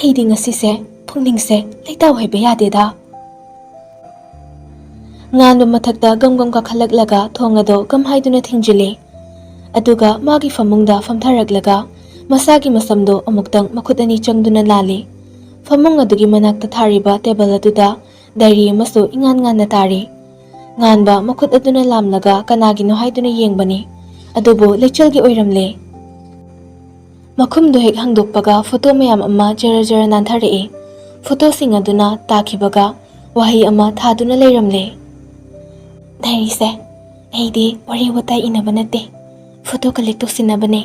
ꯑꯩꯗꯤ ꯉꯁꯤꯁꯦ ꯄꯨꯛꯅꯤꯡꯁꯦ ꯂꯩꯇꯥꯎ ꯍꯩꯕ ꯌꯥꯗꯦꯗ꯫" ꯉꯥꯟꯕ ꯃꯊꯛꯇ ꯒꯝ ꯒꯝ ꯀꯥꯈꯠꯂꯛꯂꯒ ꯊꯣꯡ ꯑꯗꯨ ꯒꯝ ꯍꯥꯏꯗꯨꯅ ꯊꯤꯡꯖꯤꯜꯂꯤ꯫ ꯑꯗꯨꯒ ꯃꯥꯒꯤ ꯐꯃꯨꯡꯗ ꯐꯝꯊꯔꯛꯂꯒ ꯃꯁꯥꯒꯤ ꯃꯁꯝꯗꯨ ꯑꯃꯨꯛꯇꯪ ꯃꯈꯨꯠ ꯑꯅꯤ ꯆꯪꯗꯨꯅ ꯂꯥꯜꯂꯤ꯫ ꯐꯃꯨꯡ ꯑꯗꯨꯒꯤ ꯃꯅꯥꯛꯇ ꯊꯥꯔꯤꯕ ꯇꯦꯕꯜ ꯑꯗꯨꯗ ꯗꯥꯏꯔꯤ ꯑꯃꯁꯨ ꯏꯉꯥꯟ ꯉꯥꯟꯅ ꯇꯥꯔꯤ꯫ ꯉꯥꯟꯕ ꯃꯈꯨꯠ ꯑꯗꯨꯅ ꯂꯥꯝꯂꯒ ꯀꯅꯥꯒꯤꯅꯣ ꯍꯥꯏꯗꯨꯅ ꯌꯦꯡꯕꯅꯤ, ꯑꯗꯨꯕꯨ ꯂꯩꯆꯜꯒꯤ ꯑꯣꯏꯔꯝꯂꯦ꯫ ꯃꯈꯨꯝꯗꯨ ꯍꯦꯛ ꯍꯥꯡꯗꯣꯛꯄꯒ ꯐꯣꯇꯣ ꯃꯌꯥꯝ ꯑꯃ ꯖꯔ ꯖꯔ ꯅꯥꯟꯊꯔꯛꯏ꯫ ꯐꯣꯇꯣꯁꯤꯡ ꯑꯗꯨꯅ ꯇꯥꯈꯤꯕꯒ ꯋꯥꯍꯩ ꯑꯃ ꯊꯥꯗꯨꯅ ꯂꯩꯔꯝꯂꯦ꯫ "ꯗꯥꯏꯔꯤꯁꯦ ꯑꯩꯗꯤ ꯋꯥꯔꯤ ꯋꯥꯇꯥꯏ ꯏꯅꯕ ꯅꯠꯇꯦ, ꯐꯣꯇꯣ ꯀꯂꯦꯛ ꯇꯧꯁꯤꯟꯅꯕꯅꯦ꯫"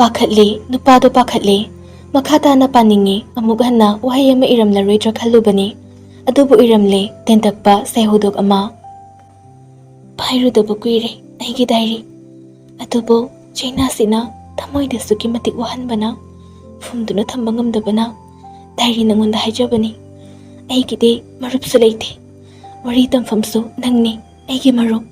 ꯄꯥꯈꯠꯂꯦ, ꯅꯨꯄꯥꯗꯣ ꯄꯥꯈꯠꯂꯦ꯫ ꯃꯈꯥ ꯇꯥꯅ ꯄꯥꯅꯤꯡꯉꯤ, ꯑꯃꯨꯛ ꯍꯟꯅ ꯋꯥꯍꯩ ꯑꯃ ꯏꯔꯝꯂꯔꯣꯏꯗ꯭ꯔꯥ ꯈꯜꯂꯨꯕꯅꯤ꯫ ꯑꯗꯨꯕꯨ ꯏꯔꯝꯂꯦ, ꯇꯦꯟꯇꯛꯄ ꯁꯩꯍꯧꯗꯣꯛ ꯑꯃ꯫ ꯄꯥꯏꯔꯨꯗꯕ ꯀꯨꯏꯔꯦ ꯑꯩꯒꯤ ꯗꯥꯏꯔꯤ꯫ ꯑꯗꯨꯕꯨ ꯆꯩꯅꯥꯁꯤꯅ ꯊꯃꯣꯏꯗ ꯑꯁꯨꯛꯀꯤ ꯃꯇꯤꯛ ꯋꯥꯍꯟꯕꯅ, ꯐꯨꯝꯗꯨꯅ ꯊꯝꯕ ꯉꯝꯗꯕꯅ, ꯗꯥꯏꯔꯤ ꯅꯉꯣꯟꯗ ꯍꯥꯏꯖꯕꯅꯤ꯫ ꯑꯩꯒꯤꯗꯤ ꯃꯔꯨꯞꯁꯨ ꯂꯩꯇꯦ, ꯋꯥꯔꯤ ꯇꯝꯐꯝꯁꯨ ꯅꯪꯅꯤ ꯑꯩꯒꯤ ꯃꯔꯨꯞ꯫